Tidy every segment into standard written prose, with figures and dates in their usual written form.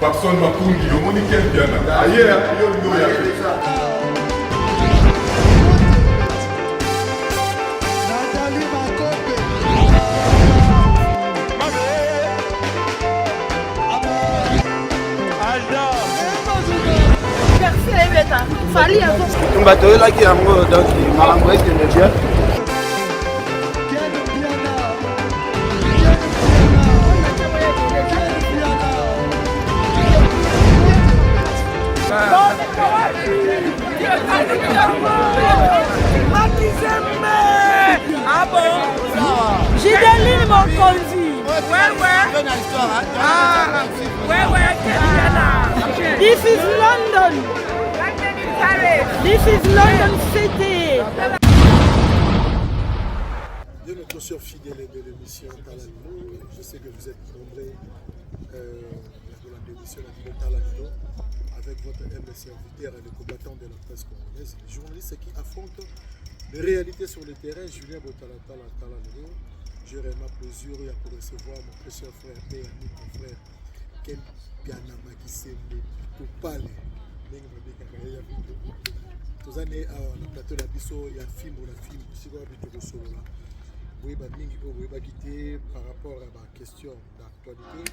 Papson Makungi, omoni Ken Mpiana. Aye, yo olingi oya te. Tumba toyelaki yango donc makambo ekende bien. Gideline Mokonzi. Ouais, ouais. Ah, ouais, ouais, This is London. This is London City. De notre chers fidèles de l'émission Talalilo, je sais que vous êtes nombreux euh, de la démission de Talalilo avec votre humble serviteur et le combattant de la presse congolaise, le journaliste qui affronte les réalités sur le terrain, Julien Botalatala Talalilo. J'ai réellement plaisir à recevoir mon très cher frère et ami, mon frère Ken Piana Makisembe Kopale. Ndenge babengaka ye ya video. Toza ne awa na plateau na biso ya fimbo na fimbo sikoyo wapi tokosolola boyeba mingi oyo boyebaki te par rapport à ba question d'actualité.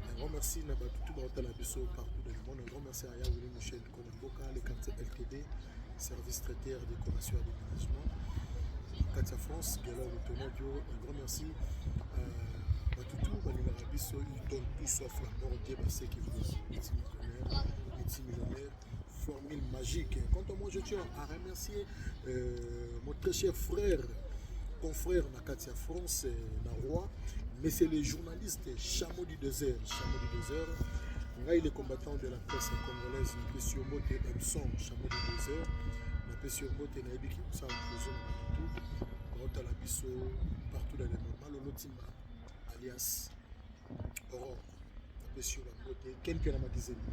Un grand merci na bato tout baotala biso partout dans le monde. Un grand merci à Yawili Michel Konamboka, le quartier LTD, service traiteur décoration et déménagement. Katia France, Gaylor Lutonadio, un grand merci. Euh, bato tout balingaka biso, ils donnent tout sauf la mort, Dieu sait qui vous est multimillionnaire, multimillionnaire, formule magique. Quant à moi, je tiens à remercier euh, mon très cher frère, confrère na Katia France, na roi, mais c'est le journaliste Chameau du désert, Chameau du désert. Ngai le combattant de la presse congolaise, napesi yo mbote Epson, Chameau du désert. Napesi yo mbote nayebiki kosala prison na bato tout baotala biso partout dans le monde. Malolo Timba alias Aurore. Napesi yo bambote. Ken Mpiana Makizembe.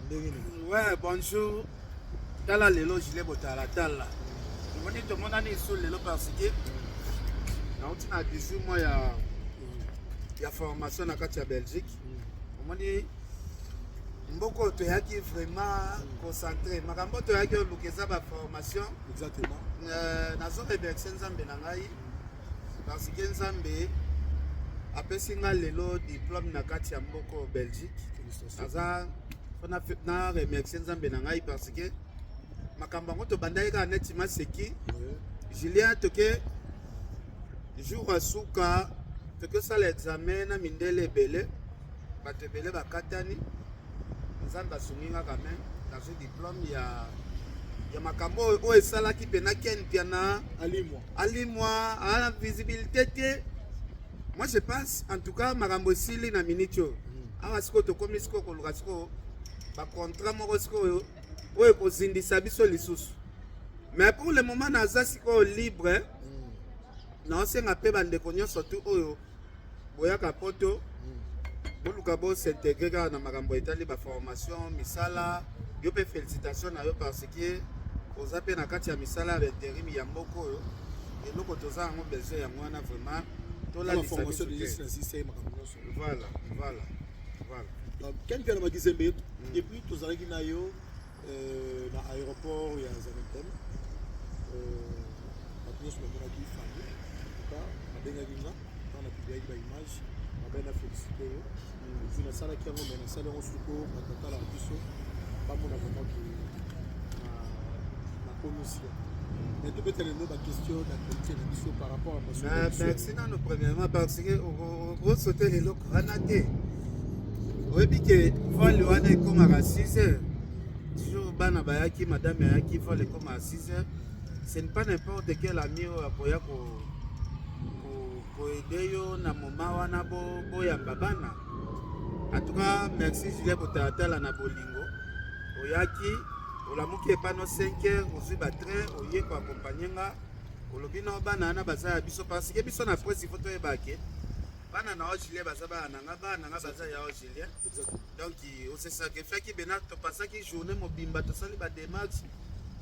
Ndenge nini? Ouais, bonjour. Tala lelo gilet botalatala. Tomoni tomonani lisusu lelo parce que nauti na 18 mois ya ya formation na kati ya Belgique. Omoni mboka oyo toyaki vraiment concentré makambo oyo toyaki oluka eza ba formation. Exactement. Euh, nazo remercier Nzambe na ngai parce que Nzambe apesi nga lelo diplôme na kati ya mboka oyo Belgique. Naza na, na remercier Nzambe na ngai parce que makambo yango tobandaki kaka neti maseki. Julien toke jour ya suka toke osala examen na mindele ebele bato ebele bakatani Nzambe asungi nga quand même nazwi diplôme ya ya makambo oyo oyo esalaki mpena Ken Mpiana alimwa alimwa ana visibilité te. Moi je pense en tout cas makambo esili na minute oyo awa sikoyo tokomi sikoyo koluka sikoyo bacontrat moko sikoyo oyo ekozindisa biso lisusu mais pour le moment naza sikoyo libre naosenga mpe bandeko nyonso tu oyo boyaka poto boluka bosintegre kaka na makambo etali baformation misala. Yo mpe félicitation na yo parce que oza mpe na kati ya misala ya bainterim ya mboka oyo eloko toza yango besoin yango wana vraiment tolalisa biso te. Voilà, voilà, voilà. Donc, Ken Mpiana Makizembe, depuis tozalaki na yo euh, na aéroport ya Zaventem, euh, bato nyonso bamonaki Fally. En tout cas, babengaki nga ntango na publiaki ba image, babai na félicité yo. Et puis nasalaki yango, mais nasali yango suko bato batalaka biso bamona vraiment ke nakomisi yango. Mais tobeta lelo ba question d'actualité na biso par rapport à masolo na biso. Merci nano premièrement parce que okosote eloko wana te. Oyebi ke vol wana ekomaka 6 heures. Toujours bana bayaki, madame ayaki, vol ekomaka 6 heures. Ce n'est pas n'importe quel ami oyo akoya koaider yo na moment wana boyamba bana. En tout cas, merci Julien Botalatala na bolingo. Oyaki, olamuki epano 5 heures, ozwi ba train, oye koaccompagner nga. Olobi na bana wana baza ya biso parce que biso na presse il faut toyeba ke bana na yo Julien baza bana na nga, bana na nga baza ya yo Julien. Donc ose sacrifiaki bena topasaki journée mobimba tosali ba démarches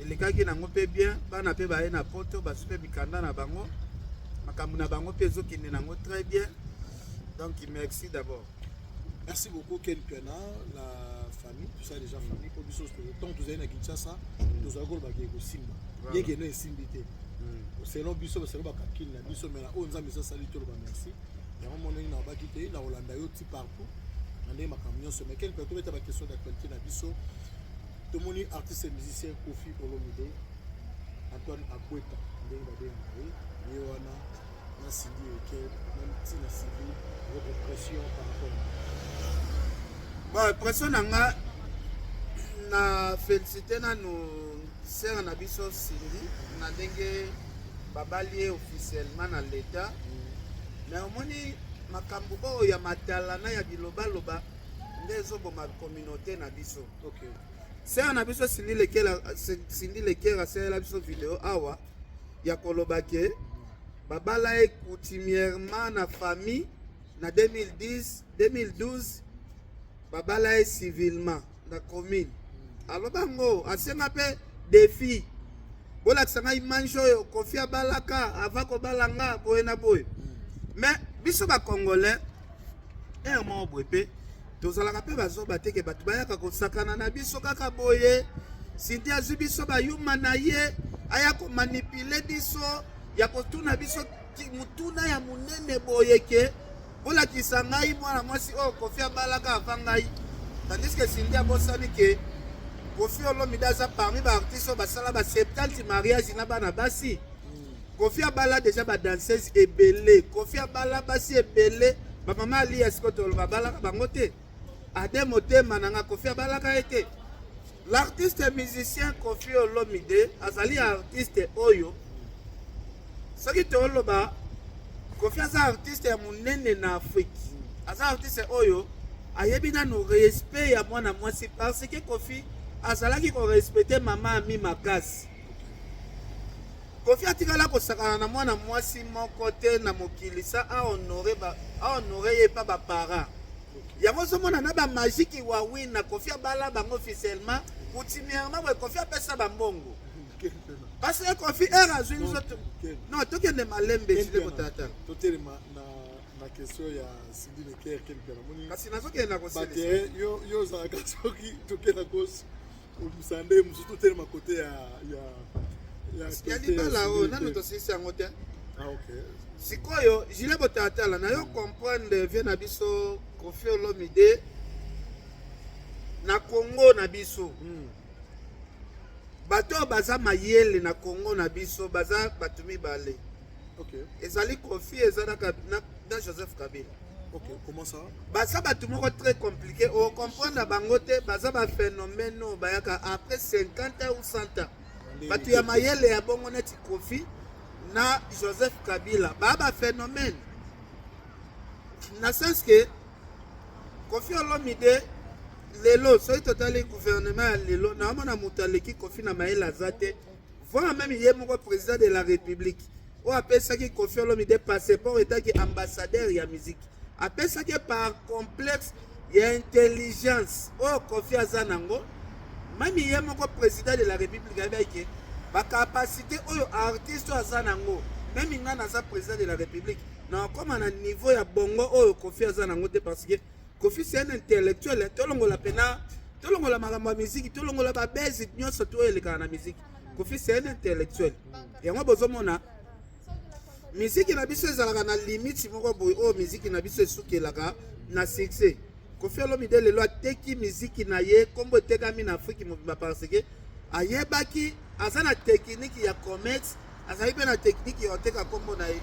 elekaki nango mpe bien, bana mpe baye na poto bazwi mpe mikanda na bango, makambo na bango mpe ezokende nango très bien. Donc merci d'abord. Merci beaucoup Ken Piana, la famille, tout ça déjà famille, pour biso tant tozali na Kinshasa, tozali koloba ke ekosimba. Bien que no esimbi te. Selon biso, selon ba calcul na biso, mais na oyo Nzambe asali toloba merci. Yango monani na baki te na kolanda yo ti partout. Na ndenge makambo nyonso. Mais Ken Piana, tobeta ba question d'actualité na biso. Tomoni artiste et musicien Koffi Olomide, Antoine Akweta, ndenge babengaka ye, ye wana na Cindy Eke, même ntina civil, votre pression par rapport Bon, pression na nga, na félicité nanu sœur na biso Cindy na ndenge babali ye officiellement na l'État. Mais omoni makambo oyo ya matalana ya bilobaloba nde ezoboma communauté na biso. Sœur na biso Cindy Lekela, Cindy Lekela asalela biso video awa ya koloba ke babala ye coutumièrement na famille na 2010, 2012 babala ye civilement na commune. Aloba yango, asenga mpe défi, bolakisa ngai image oyo Koffi abalaka avant kobala nga boye na boye. Mais biso bacongolais ere moko boye mpe tozalaka mpe bazoba te ke bato bayaka kosakana na biso kaka boye. Cindy azwi biso bayuma na ye, aya komanipuler biso ya kotuna biso motuna ya monene boye ke bolakisa ngai mwana mwasi oyo Koffi abalaka avant ngai, tandis que Cindy abosani ke Koffi Olomide aza parmi baartiste oyo basala ba 70 mariage na bana basi. Koffi abala déjà badanseuse ebele, Koffi abala basi ebele, bamama Alia sikoyo toloba abalaka bango te. Ade motema na nga, Koffi abalaka ye te. L'artiste musicien Koffi Olomide azali artiste oyo soki toloba Koffi aza artiste ya monene na Afrique, aza artiste oyo ayebi nanu respect ya mwana mwasi, parce que Koffi azalaki korespecte mama Ami makasi. Koffi atikala kosakana na mwana mwasi moko te na mokili sa ahonore ahonore ye pa baparent. Yango ozomona na bamagiki wawina, Koffi abala bango officiellement, coutumièrement boye. Koffi apesa bambongo parce que Koffi ere azwi nzoto. Non, tokende malembe, esile kotata. Totelema na question ya Cindy Leker, Ken Piana, moni. Kasi nazokende na kosilisa. Baterrain yo ozalaka soki tokenda kobimisa nde mosusu, totelema kote ya ya libala oyo nano tosilisi yango te. Ah, ok. Sikoyo Gile Botatala na yo comprendre vie na biso Koffi Olomide na Congo na biso. Bato oyo baza mayele na Congo na biso baza bato mibale. Ezali Koffi, eza na Joseph Kabila. Ok, comment ça? Baza bato moko très compliqué, ocomprendre bango te. Baza baphénomène oyo bayaka après 50 ans ou 100 ans. Bato ya mayele ya bongo neti Koffi na Joseph Kabila baa baphénomène na sens ke Koffi Olomide lelo, soki totali gouvernement ya lelo, naomona moto aleki Koffi na mayele aza te, voire même ye moko président de la République oyo apesaki Koffi Olomide passeport etaki ambassadeur ya musique, apesaki par complexe ya intelligence oyo Koffi aza nango. Même ye moko président de la République ayebaki ke bacapacité oyo artiste oyo aza nango, même ngai naza président de la République, nakokóma na niveau ya bongo oyo Koffi aza nango te, parce que Koffi, c'est un intellectuel. Tolongola pena, tolongola makambo ya musique, tolongola babese nyonso to oyo elekaka na musique. Koffi, c'est un intellectuel. Yango bozomona miziki na biso ezalaka na limite moko boye oyo miziki na biso esukelaka na succès. Koffi Olomide lelo ateki miziki na ye, nkombo etekami na Afrique mobimba, parce que ayebaki, aza na technique ya commerce, azali mpe na technique ya koteka nkombo na ye.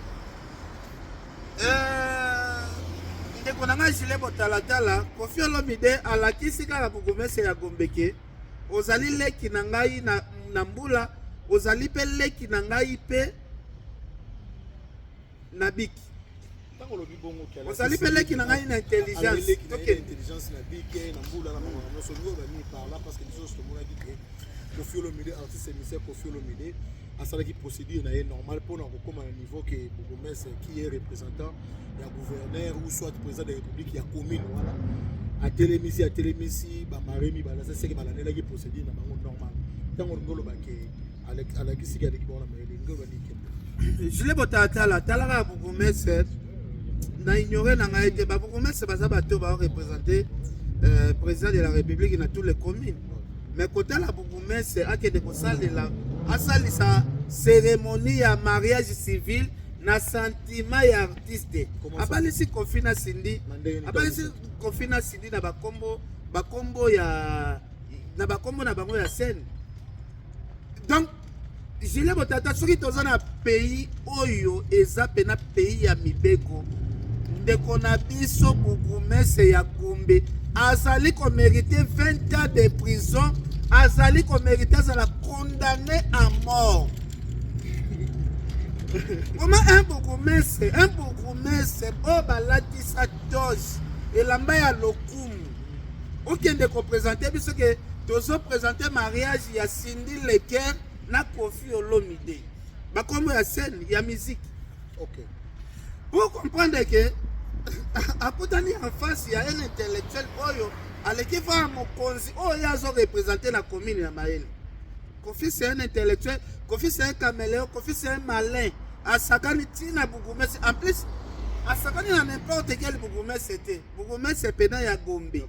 Ndeko na ngai Jile Botalatala, Koffi Olomide alakisi kaka bourgmestre ya Gombe ke ozali leki na ngai na mbula, ozali mpe leki na ngai mpe na biki. Ntango olobi bongo, ozali mpe leki na ngai na intelligence. Tokende intelligence na bike na mbula na makambo nyonso, olingi oyo banini par là? Parce que biso nyonso tomonaki ke Koffi Olomide, artiste musicien Koffi Olomide, asalaki procédure na ye normal mpona kokóma na niveau ke bourgmestre qui est représentant ya gouverneur ou soit président de la République ya commune wana atelemisi bamare mibale, asaseki balandelaki procédure na bango normal. Ntango olingi oloba ke alakisiki aleki bango na mayele, olingi oloba nini? Jile Botatala, talaka bourgmestre. Na ignore na ngai te, babourgmestre baza bato baoreprésente président de la République na tous les communes. Mais kotala bourgmestre akende kosalela, asalisa cérémonie ya mariage civil na sentiment ya artiste. Comment ça? Abalisi Kofi na Cindy. Na ndenge nini? Abalisi Kofi na Cindy na bakombo ya, na bakombo na bango ya scène. Donc Julien Botata, soki toza na pays oyo eza pena pays ya mibeko, ndeko na biso bourgmestre ya Gombe azali komérite 20 ans de prison, azali komérite azala condamné à mort. Comment un bourgmestre oyo balatisa toge, elamba ya lokumu, okende koprésente biso ke tozoprésente mariage ya Cindy Le Cœur na Kofi Olomide, bakombo ya scène ya musique? Pour comprendre que akutani en face ya un intellectuel oyo aleki va mokonzi oyo ye azoreprésente na commune ya mayele. Kofi, c'est un intellectuel. Kofi, c'est un caméléon. Kofi, c'est un malin. Asakani ntina bourgmestre. En plus, asakani na n'importe quel bourgmestre te, bourgmestre pena ya Gombe.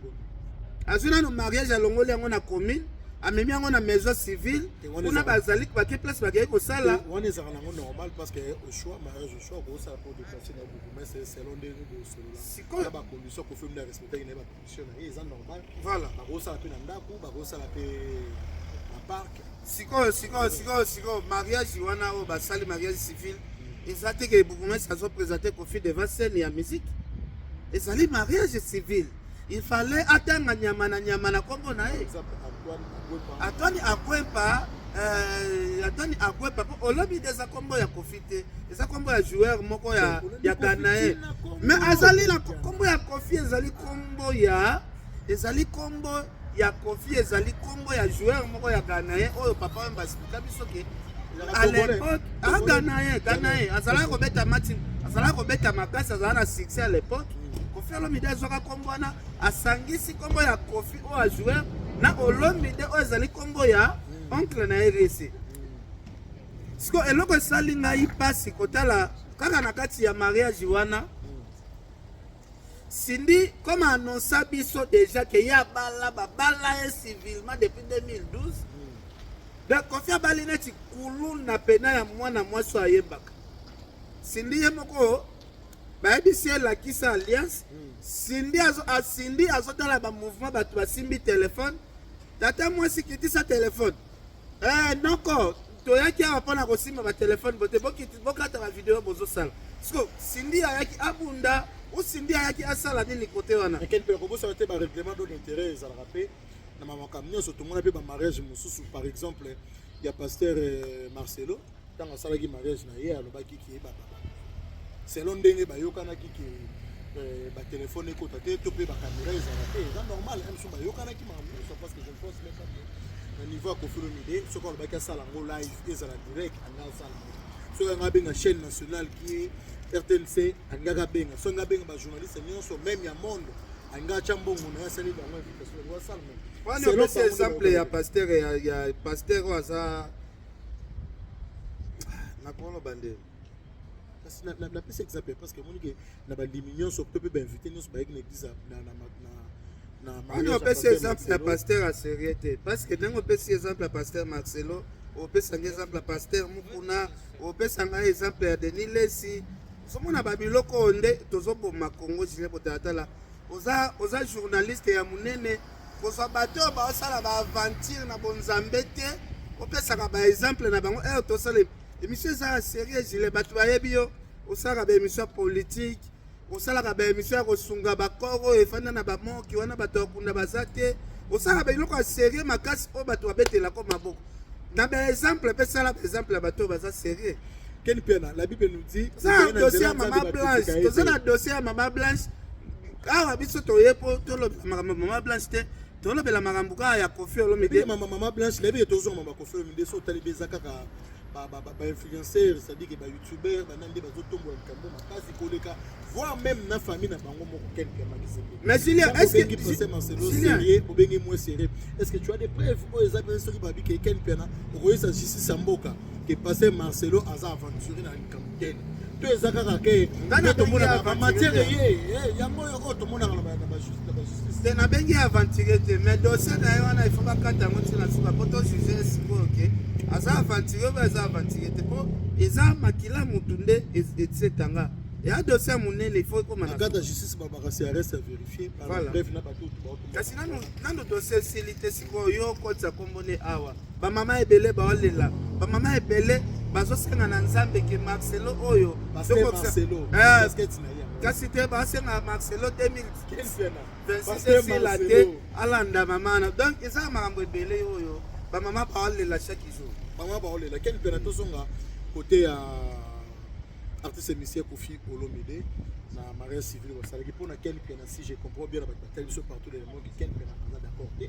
Azwi nano mariage, alongoli yango na commune, amemi yango na maison civile. Te, wana kuna bazali bake place bakei kosala. Wana ezalaka nango normal, parce que au choix, mariage au choix, okosala mpo déplacer na bourgmestre selon ndenge bosolola na bacondition. Kofi nde arespectaki na ye bacondition na ye, eza normal. Bakosala mpe na ndako, bakosala mpe na parc. Sikoyo mariage wana oyo basali, mariage civil, eza te ke bourgmestre azoprésente Kofi devant scène ya musique. Ezali mariage civil, il fallait atanga nyama na nyama na nkombo na ye. Exemple, Antoine Agwepa. Antoine Agwepa, Antoine Agwepa, po olobi nde eza nkombo ya Kofi te, eza nkombo ya joueur moko ya Ghana ye. Mais azali na nkombo ya Kofi, ezali nkombo ya Kofi, ezali nkombo ya joueur moko ya Ghana ye oyo papa oyo baexplika biso ke à l'époque Ghana ye azalaki kobeta match, azalaki kobeta makasi, azalaki na succès à l'époque. Kofi Olomide azwaka nkombo wana, asangisi nkombo ya Kofi oyo ya joueur na Olomide oyo ezali nkombo ya oncle na ye Rese. Siko eloko esali ngai mpasi, kotala kaka na kati ya mariage wana, Cindy, comme annonça biso déjà ke ye abala, babala ye civilement depuis 2012. Donc Kofi abali neti kuluna pena ya mwana mwasi oyo ayembaka. Cindy ye moko bayebisi ye lakisa alliance. Cindy Cindy azotala bamouvement, bato basimbi telefone. Tata mwasi, kitisa telefone. Noko, toyaki awa mpona kosimba batelefone bote, bokata bavideo bozosala. Siko Cindy ayaki abunda o Cindy ayaki asala nini kote wana? Ken mpe kobosana te, barèglement d'ordre d'intérêt ezalaka mpe na bamakambo nyonso. Tomona mpe bamariage mosusu, par exemple ya pasteur Marcelo. Ntango asalaki mariage na ye, alobaki ke selon ndenge bayokanaki ke batelefone ekota te to mpe bacaméra ezala te. Eza normal, mosusu bayokanaki makambo nyonso, parce que je ne pense même pas que na niveau ya Kofi Olomide, soki alobaki asala yango live, ezala direct, anga asala yango. Soki anga abenga chaîne nationale ki RTNC, alingaka abenga. Soki anga abenga bajournaliste nyonso, même ya monde, alinga atya mbongo na ye, asali bango invitation, yango asala. Wana opesi exemple ya pasteur, ya pasteur oyo aza nakoloba nde. Kasi napesi exemple parce que omoni ke na bandimi nyonso to mpe bainvité nyonso bayaki na église na Wana opesi exemple ya pasteur ya sérieux te, parce que ndenge opesi exemple ya pasteur Marcelo, opesanga exemple ya pasteur Mukuna, opesanga exemple ya Denis Lesi. Ozomona babiloko oyo nde tozoboma Congo. Julien Botalatala, oza journaliste ya monene, kozwa bato oyo baosala baaventure na bonzambe te, opesaka baexemple na bango. Ere tosala émission eza ya sérieux. Julien, bato bayebi yo, osalaka baémission ya politique, osalaka baémission ya kosunga bakoro oyo efanda na bamoki wana, bato ya kunda baza te. Osalaka babiloko ya sérieux makasi oyo bato babetelako maboko na baexemple. Mpe sala baexemple ya bato oyo baza sérieux. Ken Piana, la Bible nous dit Toza na dossier ya Mama Blanche, toza na dossier ya Mama Blanche awa. Biso toye mpo tolobela makambo Mama Blanche te, tolobela makambo kaka ya Kofi Olomide. Mama Blanche, nayebi ke tozonga mama Kofi Olomide. So otali mpe, eza kaka bainfluenceur, c'est-à-dire ke bayoutubeur bana nde bazotombola likambo makasi koleka, voire même na famille na bango moko. Ken Piana Makizembe. Mais Julien, est-ce que Obengi Marcelo sérieux, obengi moins sérieux, est-ce que tu as des preuves oyo eza mpe soki babi ke Ken Piana okoyesa justice ya mboka ke pasteur Marcelo aza aventuré na likambo tel? To eza kaka ke Nga na tomonaka bengi matière aventurier. ye yango oyo oyo tomonaka na bajustice. Te, nabengi aventurier te, mais dossier na ye wana, il faut bakata yango ntina suka mpo tojuge sikoyo ke aza aventurier oyo aza aventurier te, mpo eza makila mutu nde etsetanga eya dossier ya monene, il faut ekoma Na na kati ya justice babaka c'est reste à vérifier par Voilà. bref na bato oyo Kasi nanu dossier esili te. Sikoyo yo okotisa kombo ne awa, bamama ebele baolela, bamama ebele bazosenga na Nzambe ke Marcelo oyo Pasteur Marcelo, casquette na ye. Kasi te, basenga Marcelo 2026 Pasteur esila Marcelo. te, alanda mama wana. Donc eza makambo ebele oyo bamama baolela chaque jour. Bango baolela. Ken Mpiana, tozonga côté ya artiste musicien Kofi Olomide na mariage civil basalaki. Mpona Ken Mpiana, si je comprends bien na bato batali biso partout dans le monde, Ken Mpiana aza d'accord te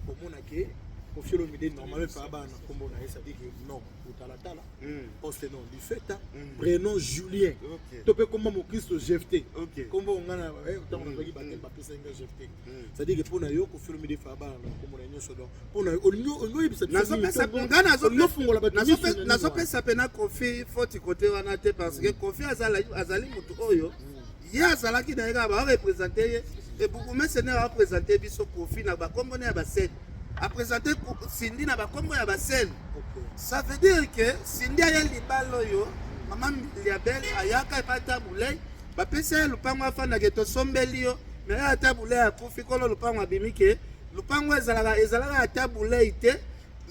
komona ke Kofi Olomide normalement epa bana na nkombo na ye, c'est-à-dire que non otalatala, poste non Lifeta, prénom Julien, to mpe kombo mokristo Jefte. Kombo nga na ntango nazwaki batele, bapesaki nga Jefte. C'est-à-dire que mpona yo, Kofi Olomide fa bana na nkombo na ye nyonso. Donc mpona yo, olingi oyebisa biso nini? Nazopesa nga Olingi ofungola bato miso na nini? Nazopesa mpena Kofi foti kote wana te, parce que Kofi azali motu oyo ye azalaki na ye kaka baoreprésente ye. Bourgmestre nde aoprésente biso Kofi na bakombo ne ya bascène, aprésente Cindy na bakombo ya bascène. Ça veut dire que Cindy aya libala oyo, mama Liabel ayaka epai Tabulei, bapesi ye lupango afandaka, tosombeli yo. Mais oyo Tabulei akufi, kolo lupango abimi ke lupango ezalaka ya Tabulei te.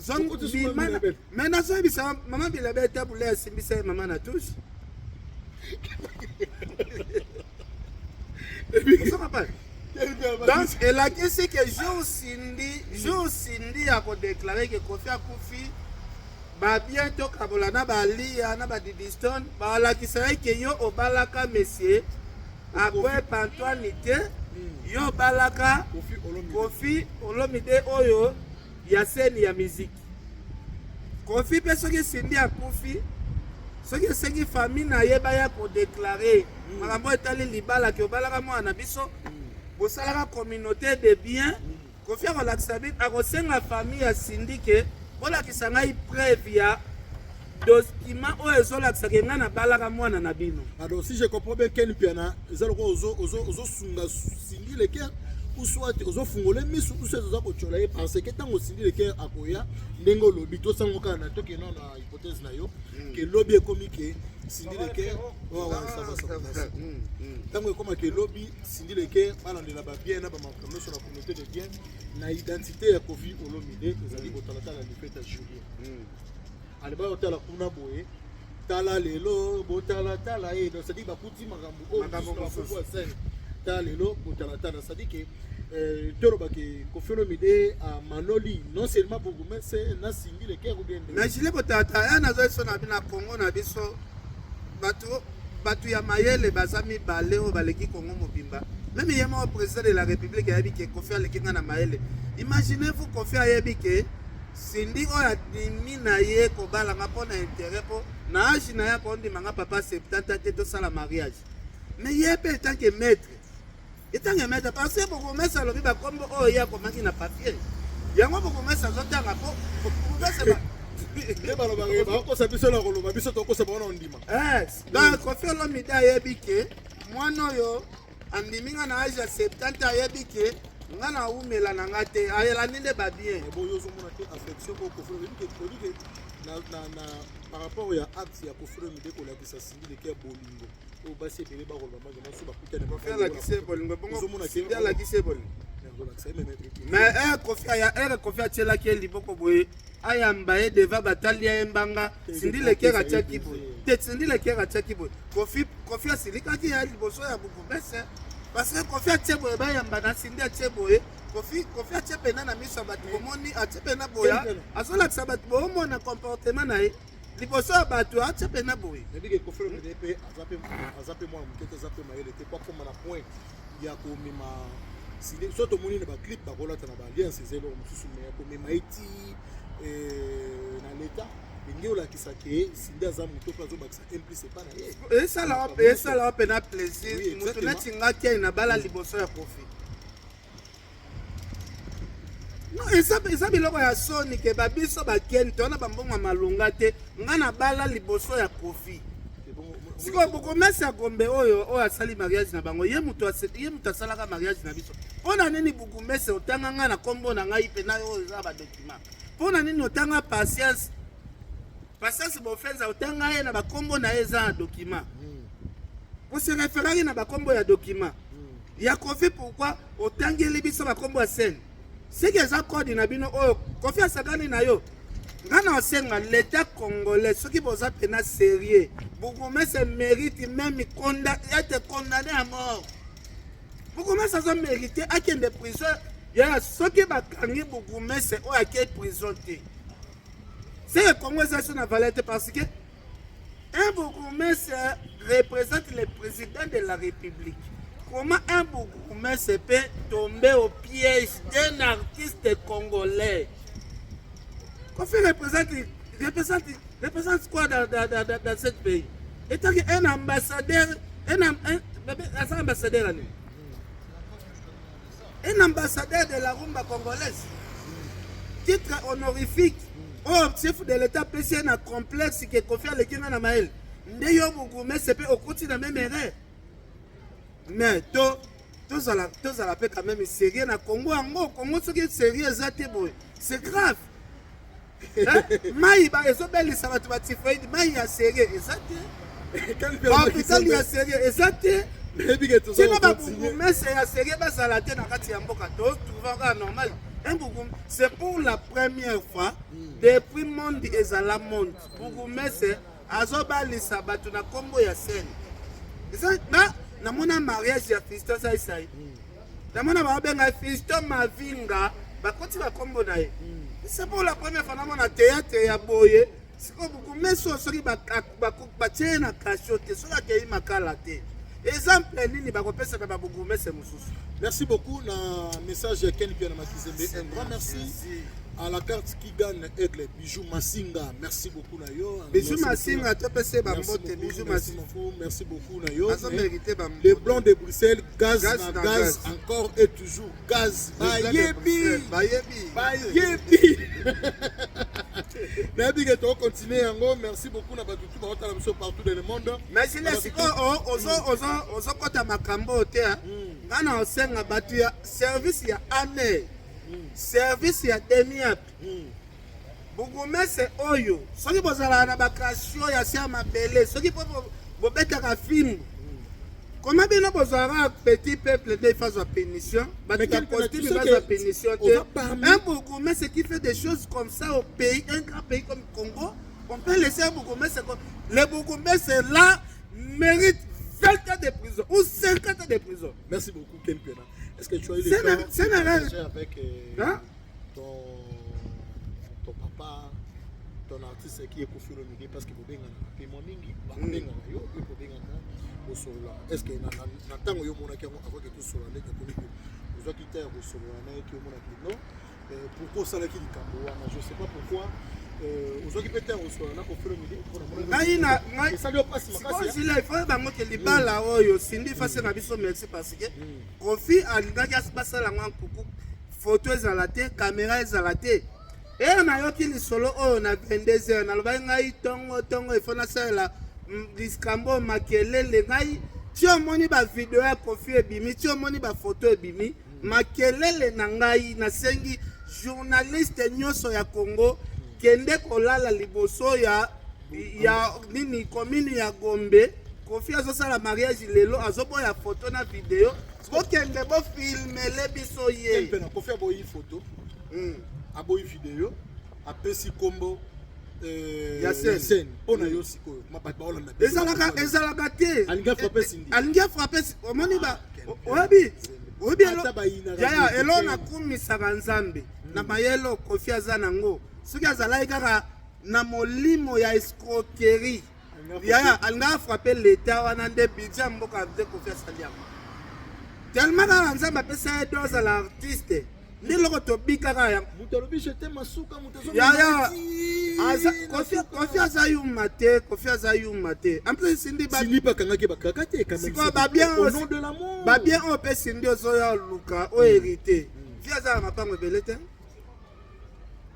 Okoti sikoyo Bilabel. Mais nazoyebisa, mama Bilabel, Tabulei asimbisa ye mama na touche. Ozoka? Donc elakisi ke jour Cindy akodéclarer ke Kofi akufi, babien tokabola na balia na badidistone, balakisa ye ke yo obalaka monsieur Akwepa Antoine te, yo obalaka Kofi Olomide. Kofi Olomide oyo ya scène ya miziki. Kofi mpe, soki Cindy akufi, soki esengi famille na ye baya kodéclarer makambo etali libala ke obalaka mwana na biso, bosalaka communauté de bien, Kofi akolakisa, akosenga famille ya Cindy ke bolakisa ngai preuve ya document oyo ezolakisa ke ngai nabalaka mwana na bino. Alors, si je comprends bien, Ken Mpiana, eza lokola ozosunga Cindy Le Cœur, ou soit ozofungola miso, ou soit oza kotyola ye, parce que ntango Cindy Le Cœur akoya, ndenge olobi, tosango kaka na tokenda na hypothèse na yo ke lobi ekomi ke Cindy Le Cœur, ouais, ça va, ça va, merci. Ntango ekóma ke lobi Cindy Le Cœur balandela babien na bamakambo nyonso na communauté de bien na identité ya Kofi Olomide, ezali kotalatala Lifeta Julien, ale bayotala kuna boye, tala lelo botalatala ye. Donc c'est-à-dire bakuti makambo oyo Makambo mosusu na mosusu. bakombo ya scène, tala lelo botalatala, c'est-à-dire ke tolobake Kofi Olomide amanoli non seulement bourgmestre na Cindy Le Cœur ou bien Mais Julie Botata ya nazo biso na bino na Congo na biso, bato ya mayele baza mibale oyo baleki Congo mobimba. Même ye moko président de la République ayebi ke Kofi aleki nga na mayele. Imaginez-vous, Kofi ayebi ke Cindy oyo adimi na ye kobalanga mpo na intérêt, mpo na age na ye akondima nga papa 70 te, tosala mariage. Mais ye mpe etanke maître, etanke maître, parce que bourgmestre alobi bakombo oyo ye akomaki na papier yango, bourgmestre azotanga mpo bourgmestre Nde balobaka bakokosa biso na koloba, biso tokosa bango na ondima. Donc Kofi Olomide ayebi ke mwana oyo andimi nga na age ya 70, ayebi ke nga na umela na nga te, ayelandi nde babien. Boyo ozomona te affection oyo Kofi oyebi ke oyebi ke na par rapport ya acte ya Kofi Olomide kolakisa Cindy Le Cœur bolingo oyo basi ebele bakoloba mange mosu bakutani. Kofi alakisi ye bolingo bongo. Ozomona ke- Cindy alakisi ye bolingo. Ozolakisa ye meme. Mais Kofi aya ere Kofi atielaki ye liboko boye, ayamba ye devant, batali ye mbanga. Cindy Le Cœur atiaki boye te, Cindy Le Cœur atiaki boye, Kofi asilikaki ya liboso ya bourgmestre, parce que Kofi atie boye, bayamba na Cindy atie boye, Kofi atie pena na miso ya bato, bomoni atie pena boya, azolakisa bato boomona comportement na ye liboso ya bato, atie pena boye. Nayebi ke Kofi Olomide mpe aza mpe mwana moke te, aza mpe mayele te po akóma na point ya komema Cindy. So tomoni na baclip bakolata na baalliance, eza eloko mosusu, mais ya komema ye ti na leta, ndenge olakisa ke Cindy aza moto mpe azobakisa implice epa na ye. Esala mpena plaisir. Oui, Moto exactement. neti nga tiai na bala liboso ya Kofi, non, eza biloko ya soni ke babiso bakeni towana bambongo ya malonga te, nga na bala liboso ya Kofi. Sikoyo bourgmestre ya Gombe oyo oyo asali mariage na bango, ye moto ye moto asalaka mariage na biso. Mpo na nini bourgmestre otanga ngai na nkombo na ngai mpe na oyo eza badocument? Mpo na nini otanga Patience, Patience Bofenza, otanga ye na bakombo na ye eza na document? Ose référaki na bakombo ya document ya Kofi, pourquoi otangeli biso bakombo ya scène? Seke eza code na bino oyo Kofi asakani na yo. Nga na osenga l'État congolais, soki boza pena sérieux, bourgmestre mérite même être condamné à mort. Bourgmestre azo mérite akende prison. Ya soki bakangi bourgmestre oyo ake prison te, seke Congo eza so na valeur te, parce que un bourgmestre représente le président de la République. Comment un bourgmestre peut tomber au piège d'un artiste congolais? Kofi représente quoi dans ce pays? Étant un ambassadeur, un ambassadeur, un ambassadeur de la rumba congolaise, titre honorifique oyo chef de l'État apesi ye na complexe ke Kofi aleki nga na mayele. Nde yo bourgmestre mpe okoti na même erreur. Mais to tozala tozala mpe quand même sérieux na Congo yango. Congo soki sérieux eza te boye, c'est grave. Mai ezobelisa bato batyphoïde, mai ya sérieux eza te, bahôpital ya sérieux eza te, tina babourgmestre ya sérieux bazala te na kati ya mboka. Totrouva kaka normal un bourgmestre, c'est pour la première fois depuis monde ezala monde, bourgmestre azobalisa bato na nkombo ya scène. Eza na namona mariage ya Fiston Saisai, namona babenga Fiston Mavinga, bakoti bakombo na ye. C'est pour la première fois namona théâtre ya boye. Sikoyo bourgmestre oyo, soki batie ye na cachot te, soki akei makala te, exemple nini bakopesaka babourgmestre mosusu? Merci beaucoup na message ya Ken Piana Makizembe. Un grand merci à la carte qui gagne Aigle Bijou Masinga. Merci beaucoup na yo. Bijou Masinga, topesa bambote. Bijou Merci beaucoup, merci beaucoup na yo. Azo mérité bambote. Les Blancs de Bruxelles, gaz, gaz na gaz, encore et toujours gaz. Bayebi. Bayebi. Bayebi. Nayebi ke tokontinue yango. Merci beaucoup na bato tu baotala biso partout dans le monde. Mais sile sikoyo ozokɔta makambo oyo te. Nga na osenga bato ya service ya ANR, service ya DEMIAP, bourgmestre oyo, soki bozalaka na bacachot ya se ya mabele, soki mpo bobetaka fimbu, koma bino bozwaka petit peuple nde ifazwa punition, bato ya costume bazwa punition te. Un bourgmestre qui fait des choses comme ça au pays, un grand pays comme Congo, on peut laisser un bourgmestre comme le bourgmestre là mérite 20 ans de prison ou 50 ans de prison. Merci beaucoup, Ken Piana. Est-ce que tu as eu le temps C'est de une erreur. partager avec Hein? ton papa, ton artiste qui est Kofi Olomide, parce que bobengana pe mwa mingi, bakobengana yo yo kobengaka, bosolola? Est ce que na ntango yo omonaki yango, avant ke tosolola ndenge ekomi, ozwaki te ya kosolola na ye, ke omonaki non, pourquoi osalaki likambo wana? Je sais pas pourquoi ozwaki mpe te ya kosolola na Kofi Olomide. Ngai na ngai Esali yo mpasi makasi. Sikoyo il faut bango ke libala oyo Cindy fase na biso merci, parce que Kofi alingaki basala yango nkuku, foto ezala te, caméra ezala te. Eye nayoki lisolo oyo na 22 heures, nalobaki ngai ntongo ntongo ifo nasalela likambo makelele. Ngai ti omoni bavideo ya Kofi ebimi, ti omoni bafoto ebimi, makelele na ngai, nasengi journaliste nyonso ya Congo, kende kolala liboso ya nini, commune ya Gombe. Kofi azosala mariage lelo, azoboya foto na video, bokende bofilmele biso ye. Mpe na Kofi aboyi foto, aboyi video, apesi nkombo Ya scène. Scène mpo na yo sikoyo bato baolanda biso. Ezalaka te. Alingi afrappe Cindy. Alingi afrappe. Omoni ba oyebi oyebi Ata bayinaka yaya te. Elo nakumisaka Nzambe na mayelo Kofi aza nango. Soki azalaki kaka na molimo ya escroquerie, yaya, alingi afrappe leta wana nde budget ya mboka nde Kofi asali yango. Tellement kaka Nzambe apesa ye do azala artiste, nde eloko tobikaka yango. Moto alobi je t'aime, masuka moto. Yaya, Kofi aza yuma te, Kofi aza yuma te. En plus Cindy Cindy mpe akangaki bakaka te quand même. Sikoyo babien Au nom de l'amour. Babien oyo mpe Cindy ozoya luka oyo hérité vi, aza na mapango ebele te.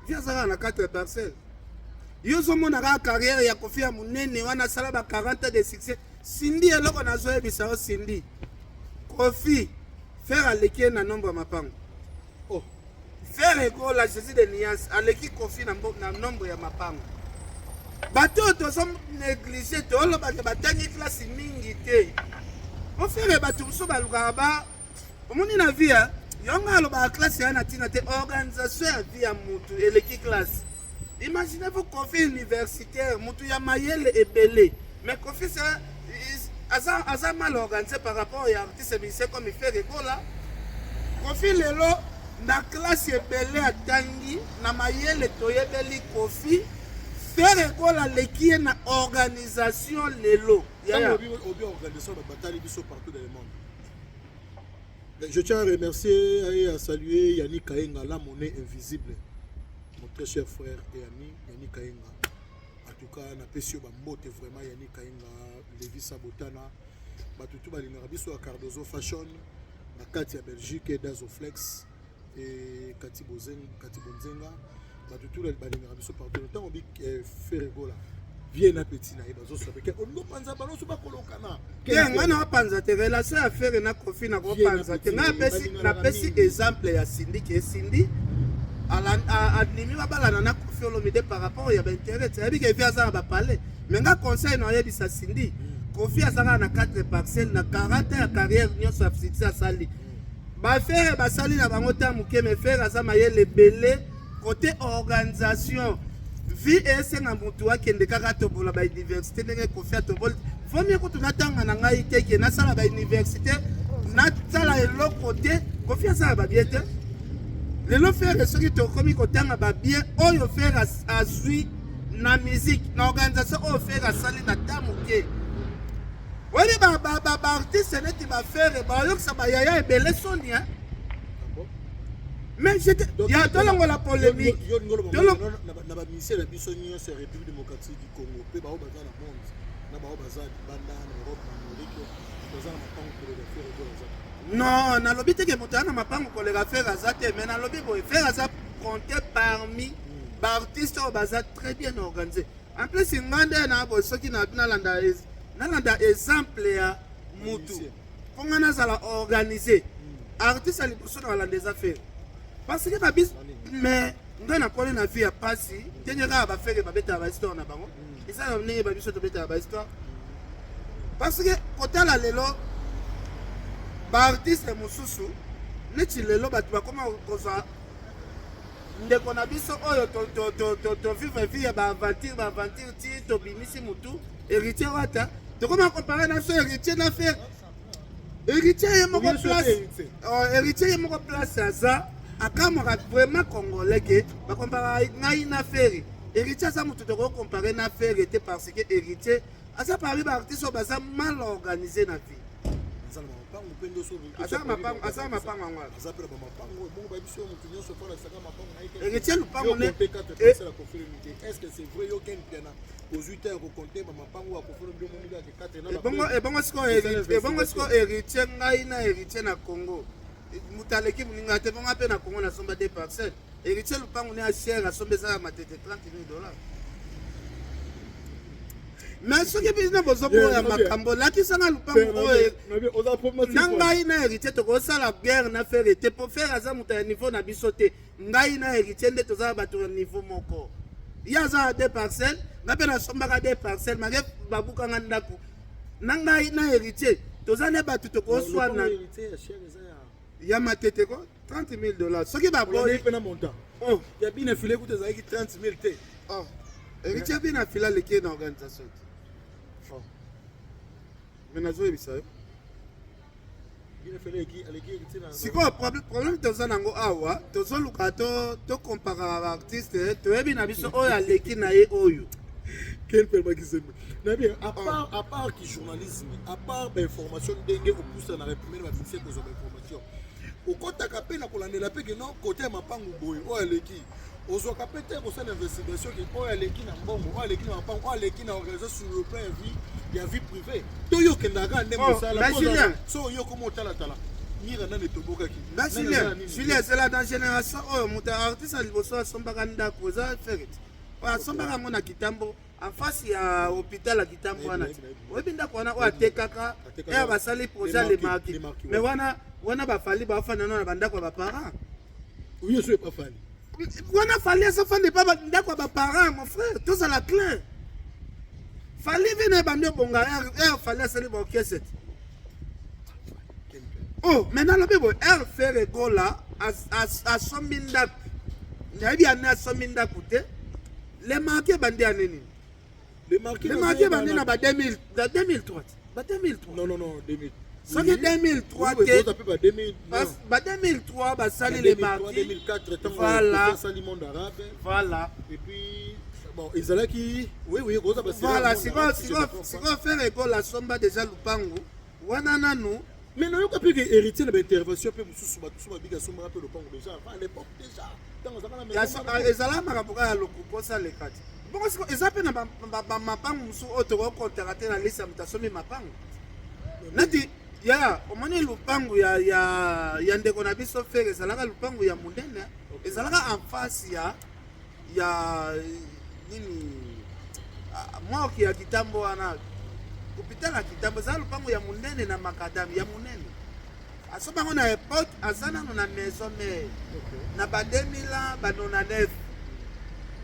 Vi azalaka na 4 parcelle. Yo ozomona kaka carrière ya Koffi ya monene wana, asala ba 40 ans de succès. Cindy, eloko nazoyebisa yo, Cindy, Koffi, Ferre aleki ye na nombre ya mapango. Oh. Ferre Gola, Jésus de nuance, aleki Koffi na nombre ya mapango. Bato oyo tozo néglige, tolobaka batangi classe mingi te. Po Ferre, bato mosusu balukaka ba omoni na vie yongo alobaka classe ya na ntina te. Organisation ya vie ya mutu eleki classe. Imaginez vous Koffi universitaire, mutu ya mayele ebele, mais Koffi aza mal organisé par rapport ya artiste musicien comme Ferre Gola. Koffi lelo na classe ebele atangi na mayele toyebeli Koffi, Ferre Gola aleki ye na organisation lelo. Yaya. Obi organisation, batali biso partout dans le monde. Je tiens à remercier et à saluer Yannick Kaenga, la monnaie invisible. Mon très cher frère et ami Yannick Kaenga. En tout cas, napesi yo bambote vraiment, Yannick Kaenga, Levi Sabotana, batutu balingaka biso ya Cardozo Fashion na kati ya Belgique, Dazoflex et Kati Bozenga, Kati Bonzenga, batutu balingaka biso partout. Ntango bi Ferre Gola bien na petit na ye bazoswa ke olingo panza bango so bakolokana. Te, ngai na bapanza te. Relation ya Ferre na Koffi na kopanza te. Ngai napesi exemple ya Cindy, ke Cindy andimi babalana na Koffi Olomide par rapport ya baintérêt. Ayebi ke vi aza na bapale. Mais nga conseil na oyebisa Cindy, Koffi aza kaka na 4 parcelle na 40 ya carrière nyonso ya succès asali. Baferre basali na bango ta moke, mais Ferre aza mayele ebele côté organisation. Vie esenga motu akende kaka atombola bauniversité ndenge Koffi atomboli. Vomi kutu natanga na ngai te ke nasala bauniversité, nasala eloko te. Koffi asala babien te. Lelo Ferre, soki tokomi kotanga babien oyo Ferre azwi na musique, na organisation oyo Ferre asali na ta moke, oyebi baartiste neti baFerre bayokisa bayaya ebele soni. Mais ya tolongola polémique. Na bamusicien na biso nyonso ya République démocratique du Congo mpe bao baza na monde, na bao baza libanda na Europe, na Amérique, baza na mapango koleka Ferre Gola aza? Non, nalobi te ke moto aza na mapango koleka Ferre aza te, mais nalobi boye: Ferre aza compté parmi baartiste oyo baza très bien organisé. En plus, nga nde na boye, soki nalanda exemple ya mutu mpo nga nazala organisé, artiste ya liboso na balanda eza Ferre, parce que babis. Mais ngai nakoli na vie ya pasi ndenge kaka baFerre babetaka bahistoire na bango, eza na ndenge babiso tobetaka bahistoire, parce que kotala lelo baartiste mosusu neti lelo bato bakoma kozwa ndeko na biso oyo tovivre vie ya baaventure, baaventure ti tobimisi mutu, Héritier Wata, tokoma comparer na biso Héritier na Ferre. Héritier ye moko place, Héritier ye moko place aza, akamwaka vraiment Congolais ke bakomparaka ngai na Ferre. Héritier aza motu tokokompare na Ferre te, parce que Héritier aza parmi baartiste oyo baza mal organisé na vie. Aza na mapango mpe nde. Aza mapango, aza na mapango yango. Aza mpe na bamapango bongo, bayebi so motu nyonso mpo alakisaka mapango na ye. Héritier lupango ne Est ce que c'est vrai, yo Ken Piana, ozwi te ya kocompter bamapango ya Koffi Olomide, omoni kaka 4? Ebongo sikoyo Héritier, ngai na Héritier na Congo, moto aleki moninga te. Bongo mpe na Congo nasomba deux parcelles. Héritier lupango ne acher asomba eza ya Matete, 30 000 $. Mais soki bino bozoboya makambo, lakisanga lupango oyo na ngai na Héritier tokosala guerre na Ferre te, po Ferre aza moto ya niveau na biso te. Ngai na Héritier nde toza bato ya niveau moko. Ye aza na deux parcelles, ngai mpe nasombaka deux parcelles make babukanga ndako. Na ngai na Héritier toza nde bato tokoswana ya Matete ko 30 000 $. Soki baboyi mpe na montant ya bino efile kuta ezalaki 30 000 te. Oh. Héritier bino afile aleki na organisation te, mais nazoyebisa yo. Sikoyo problème toza nango awa, tozoluka tokomparaka baartiste, toyebi na biso oyo aleki na ye oyo. Ken Makizembe nabi, à part ki journalisme, à part bainformation, ndenge opusa na réprimer bamusicien kozwa bainformation, okɔtaka mpe na kolandela mpe keno kote ya mapangu boye oyo aleki, ozwaka mpe te kosala investigation ke oyo aleki na mbongo, oyo aleki na mapango, oyo aleki na organisation sur le plan ya vie privée, to yo okendaka kaka nde mosala? So oyo okoma otalatala mira nani etobokaki? Julien, zela. Dans génération oyo, moto artiste ya liboso asombaka ndako eza Ferre. Oyo asombaka yango na Kitambo, en face ya hôpital ya Kitambo wana. Oyebi ndako wana oyo atekaka, eya basali projet ya Le Marquis. Mais wana wana bafali bafanda na bandako ya baparent. Oyo so epa Fally. Wana Fally azofanda epa ndako ya baparent, mon frère, tozala clair. Fally vene ebandi obonga air, Fally asali baorchestre. Oh, maintenant lobi boye, air Ferre Gola asombi ndako, nayebi ane asombi ndako te. Le Marquis ebandi ane nini? Le Marquis, Le Marquis ebandi na ba 2000, na 2003, ba 2003. Non, non, non, 2000. Soki 2003 te, ba 2003 basali Le Marquis. 2004. Voilà. Asali Monde Arabe. Voilà. Et puis bon, ezalaki, oui, koza. Voilà, sikoyo sikoyo Ferre Gola asomba déjà lupangu wana nanu. Mais nayoka mpe ke Héritier na baintervention mpe mosusu, bato mosusu babika asombaka mpe lopango déjà avant, à l'époque déjà, ntango azalaka na ezala makambo kaka ya lokukosa aleka te. Bongo siko eza mpe na bamapangu mosusu oyo tokokotaka te na liste ya moto asombi mapangu. Neti ya omoni lupangu ya ndeko na biso Ferre, ezalaka lupangu ya monene, ezalaka en face ya nini, morgue ya Kitambo wana, hôpital ya Kitambo. Ezala lupangu ya monene na macadam ya monene. Asombango na époque aza nano na Maison Mère, na ba 2000 ans, ba 99,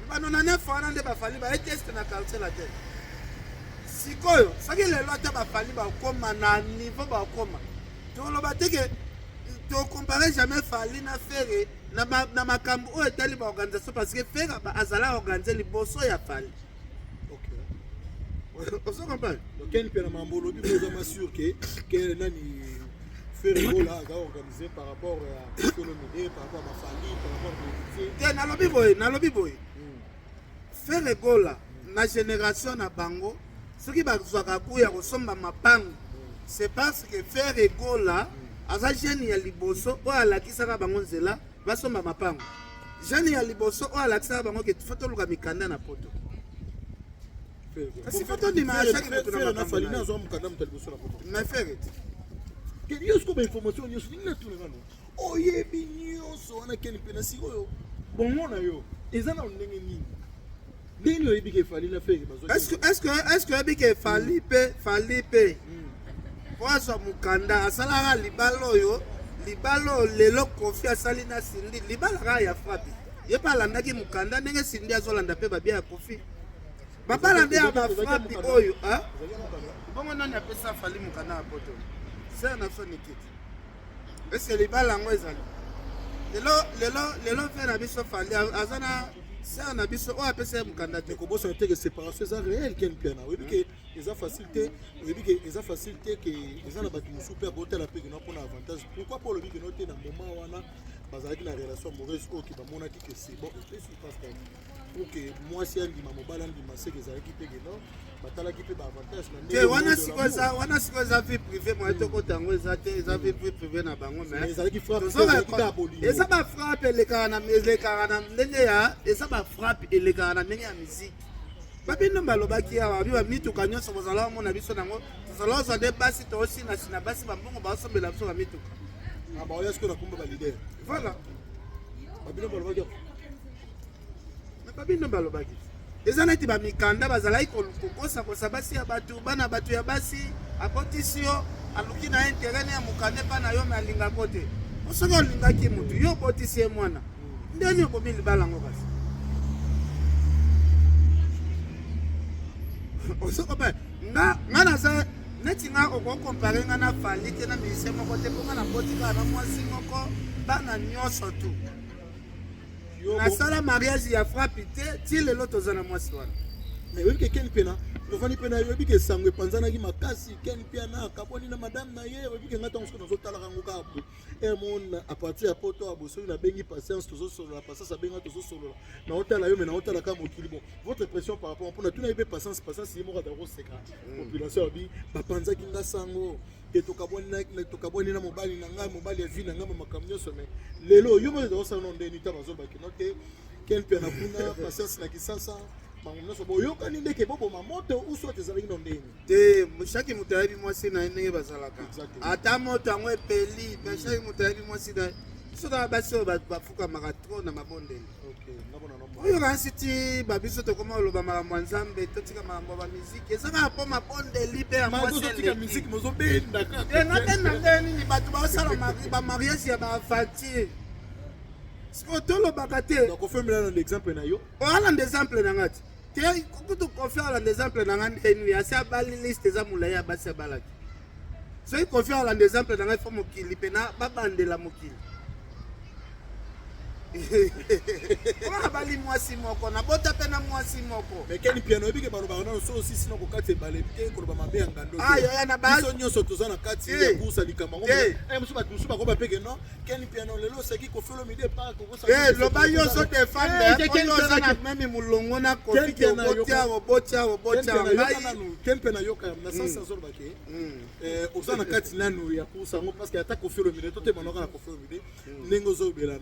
ba 99 wana nde bafali baye teste na Quartier Latin. Sikoyo soki lelo ata bafali bakóma na niveau bakóma, toloba te ke tocompare jamais Fally na Ferre na makambo oyo etali baorganisation, parce que Ferre azala organise liboso ya Fally. Ozo comprendre? Donc Ken mpe na mambo olobi, ozama sûr ke nani, Ferre Gola aza organisé par rapport à Koffi Olomide, par rapport à bafali, par rapport à Héritier? Te, nalobi boye, nalobi boye: Ferre Gola na génération na bango, soki bazwaka ku ya kosomba mapangu, c'est parce que Ferre Gola aza jeune ya liboso oyo alakisaka bango nzela basomba mapangu, jeune ya liboso oyo alakisaka bango ke faut toluka mikanda na Poto. Kasi faut tondima chaque moto na na makambo Fally na ye. Nazwa mokanda moto ya liboso na Poto. Mais Ferre te. Ke yo sikoyo, bainformation nyonso nini natuna nano, oyebi nyonso wana, Ken mpe na sikoyo bongo na yo eza na ndenge nini, ndenge nini oyebi ke Fally na Ferre bazwaki? Est-ce que oyebi ke Fally mpe, Fally mpe po azwa mokanda, asalaka libala oyo, libala oyo lelo Koffi asali na Cindy, libala kaka ya frappe. Ye mpe alandaki mokanda ndenge Cindy azolanda mpe babia ya Koffi, babala nde ya bafrappe oyo, ah? Bongo nani apesa Fally mokanda ya Poto? Sere na biso Nikiti. Ese libala yango ezali lelo, lelo, lelo. Frère na biso Fally aza na sere na biso oyo apesa ye mokanda te. Kobosana te ke séparation eza réel. Ken Mpiana, oyebi ke eza facile te, oyebi ke eza facile te, ke eza na bato mosusu mpe abotala mpe keno mpona avantage. Pourquoi? Mpo olobi keno te, na moment wana bazalaki na relation amoureuse oyo ke bamonaki ke c'est bon, epesi parce que pour ke mwasi andima, mobali andima, seke ezalaki mpe keno batalaki mpe baavantage na te. Wana sikoyo eza, wana sikoyo eza vie privée, moye tokota yango eza te. Eza vie privée na bango, mais ezalaki frappe. Eza bafrappe elekaka na ndenge ya, eza bafrappe elekaka na ndenge ya musique. Babino balobaki awa, babi bamituka nyonso bozala omona biso nango, tozala ozwa nde basi, toosinasina basi, bambongo baosombela biso bamituka. Baoya sikoyo na komba baleader. Voilà. Babino balobaki. Babino balobaki eza neti bamikanda bazalaki kokosakosa basi ya bato, bana bato ya basi. Akotisi yo, aluki na ye intérêt ya mokanda epa na yo, me alingako te. Po soki olingaki motu, yo obotisi ye mwana, ndeni obomi libala yango? Kasi ozokoba nga naza neti nga, okocomparer nga na Fally te, na musicien moko te, mpo nga naboti kaka na mwasi moko, bana nyonso tu. Nasala mariage ya frappe te, ti lelo toza na mwasi wana. Mais oyebi ke Ken Mpiana, tovandi mpe na yo, oyebi ke sango epanzanaki makasi, Ken Mpiana akabwani na madame na ye. Oyebi ke nga ntango soki nazotalaka yango kaka boye, emona à partir ya Poto ya boye, soki nabengi Patience, tozosolola, Patience abenga, tozosolola, naotala yo, me naotala kaka mokili. Bon, votre pression par rapport mpona tuna ye mpe Patience, Patience ye moko azala koseka population, abi bapanzaki nga sango te, tokabwani na mobali na ngai, mobali ya vie na ngai, makambo nyonso. Mais lelo yo moko ezakosala no ndeni ta bazolobaki no te, Ken Mpiana kuna, Patience na Kisasa, bango nyonso boyokani ndeke boboma moto ou soit ezalaki no ndeni? Te, chaque moto ayebi mwasi na ye ndenge bazalaka. Ata moto yango epeli, mais chaque moto ayebi mwasi na ye. Biso kaka basi oyo bafukamaka trop na mabondeli. Oyo kanisi ti babiso tokoma koloba makambo ya Nzambe, totika makambo ya bamiziki. Eza kaka mpo mabondeli mpe ya mwasi eleki. Te, nabenda nde nini? Bato baosala bamariage ya baaventure. Sikoyo tolobaka te. Nakofemela na exemple na yo. Oalanda exemple na nga ti. Te, kutu Koffi alanda exemple na nga nde nini? Asi abali, liste eza molai ya basi abalaki. Soki Koffi alanda exemple na ngai, fo mokili mpena babandela mokili. Oyo abali mwasi moko, nabota mpe na mwasi moko. Mais Ken Mpiana, oyebi ke balobaka nano so osisi na kokati ebale te, koloba mabe ya ngando te. Ah, yaya, na ba- Biso nyonso toza na kati Te. ya course ya likambo yango. Te. Eh, mosusu bato mosusu bakoba pe ke non, Ken Mpiana lelo oseki Koffi Olomide pa kokosa. Eh, loba yo ozodefendre. Eh, Ken oyo oza Mpiana na meme molongo na Ken Koffi ke Mpiana obotia obotia obotia ngai. Ken Mpiana yoka na sens azoloba ke oza na kati nanu ya course yango, parce que ata Koffi Olomide totemanaka na Koffi Olomide ndenge ozobela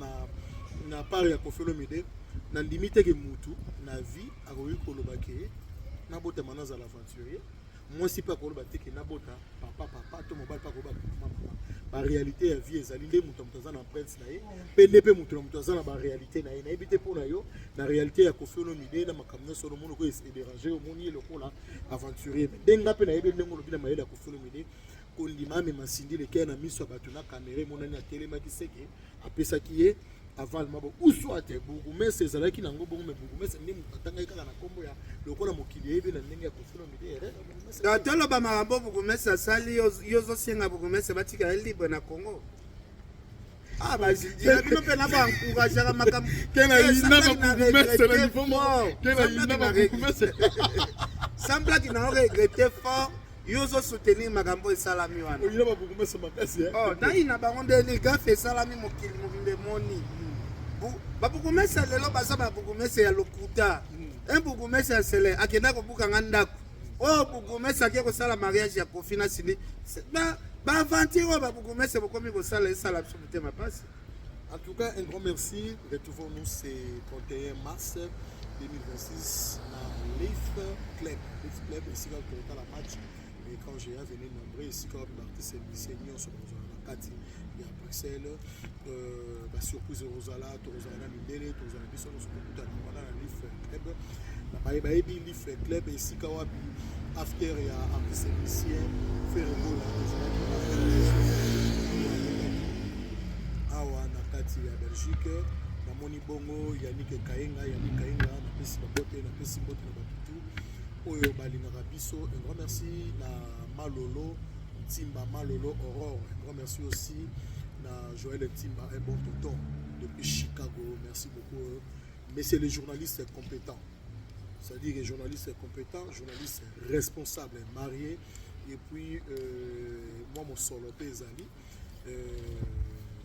na part ya Koffi Olomide, nandimi te ke mutu na vie akoki koloba ke nabotama nazala aventurier. Mwasi mpe akoloba te ke nabota papa papa, to mobali mpe akoloba mama mama. Baréalité ya vie ezali nde moto na moto aza na empreinte na ye, mpe nde mpe moto na moto aza na baréalité na ye. Nayebi te mpo na yo, na réalité ya Koffi Olomide na makambo nyonso omoni oko edérange, omoni ye lokola aventurier. Mais ndenge nga mpe nayebi, ndenge olobi na mayele ya Koffi Olomide, kondima amema Cindy Le Cœur na miso ya bato na caméra emonani atelemaki, seke apesaki ye aval mabo ou soit bourgmestre ezalaki nango bongo. Mais bourgmestre nde moto atangaki kaka na nkombo ya lokola mokili eyebi na ndenge ya Koffi Olomide, erreur ya bourgmestre. Donc toloba makambo bourgmestre asali, yo ozosenga bourgmestre batika ye libre na Congo. Ah, bazildira bino mpe na baencourageaka makambo. Ken Eh, ayina sans blague na babourgmestre na regretter niveau moko. fort. Ken Sans ayina blague na babourgmestre. Sans blague na regretter fort, yo ozosoutenir makambo esalami wana. Oyina babourgmestre makasi, eh? Oh, nayina bango ndeni? Gaffe esalami, mokili mobimba emoni. Babourgmestre lelo baza babourgmestre ya lokuta. Un bourgmestre ya sele akenda kobukanga ndako. Oyo bourgmestre ake kosala mariage ya Koffi na Cindy. Baaventure oyo babourgmestre bokomi kosala esala biso motema mpasi. En tout cas, un grand merci. Retrouvons-nous ce 31 mars 2026 na Leaf Club. Leaf Club, esika tokotala match écran géant. Venez nombreux, esika wapi baartiste musicien nyonso bakozala na kati ya Bruxelles. Basurprise ekozala, tokozala na mindele, tokozala biso nyonso, tokutana wana na Leaf Club. Na bayebi Leaf Club, esika wapi after ya artiste musicien Ferre Gola ezalaki awa na kati ya Belgique. Namoni bongo Yannick Kayenga. Yannick Kayenga, napesi babote, napesi mbote na batutu oyo balingaka biso. Un grand merci na Malolo Ntimba, Malolo Aurore. Un grand merci aussi na Joël Ntimba, un bon tonton depuis Chicago. Merci beaucoup. Mais c'est les journalistes compétents, c'est-à-dire les journalistes compétents, journalistes responsables, mariés. Et puis moi mon solo mpe ezali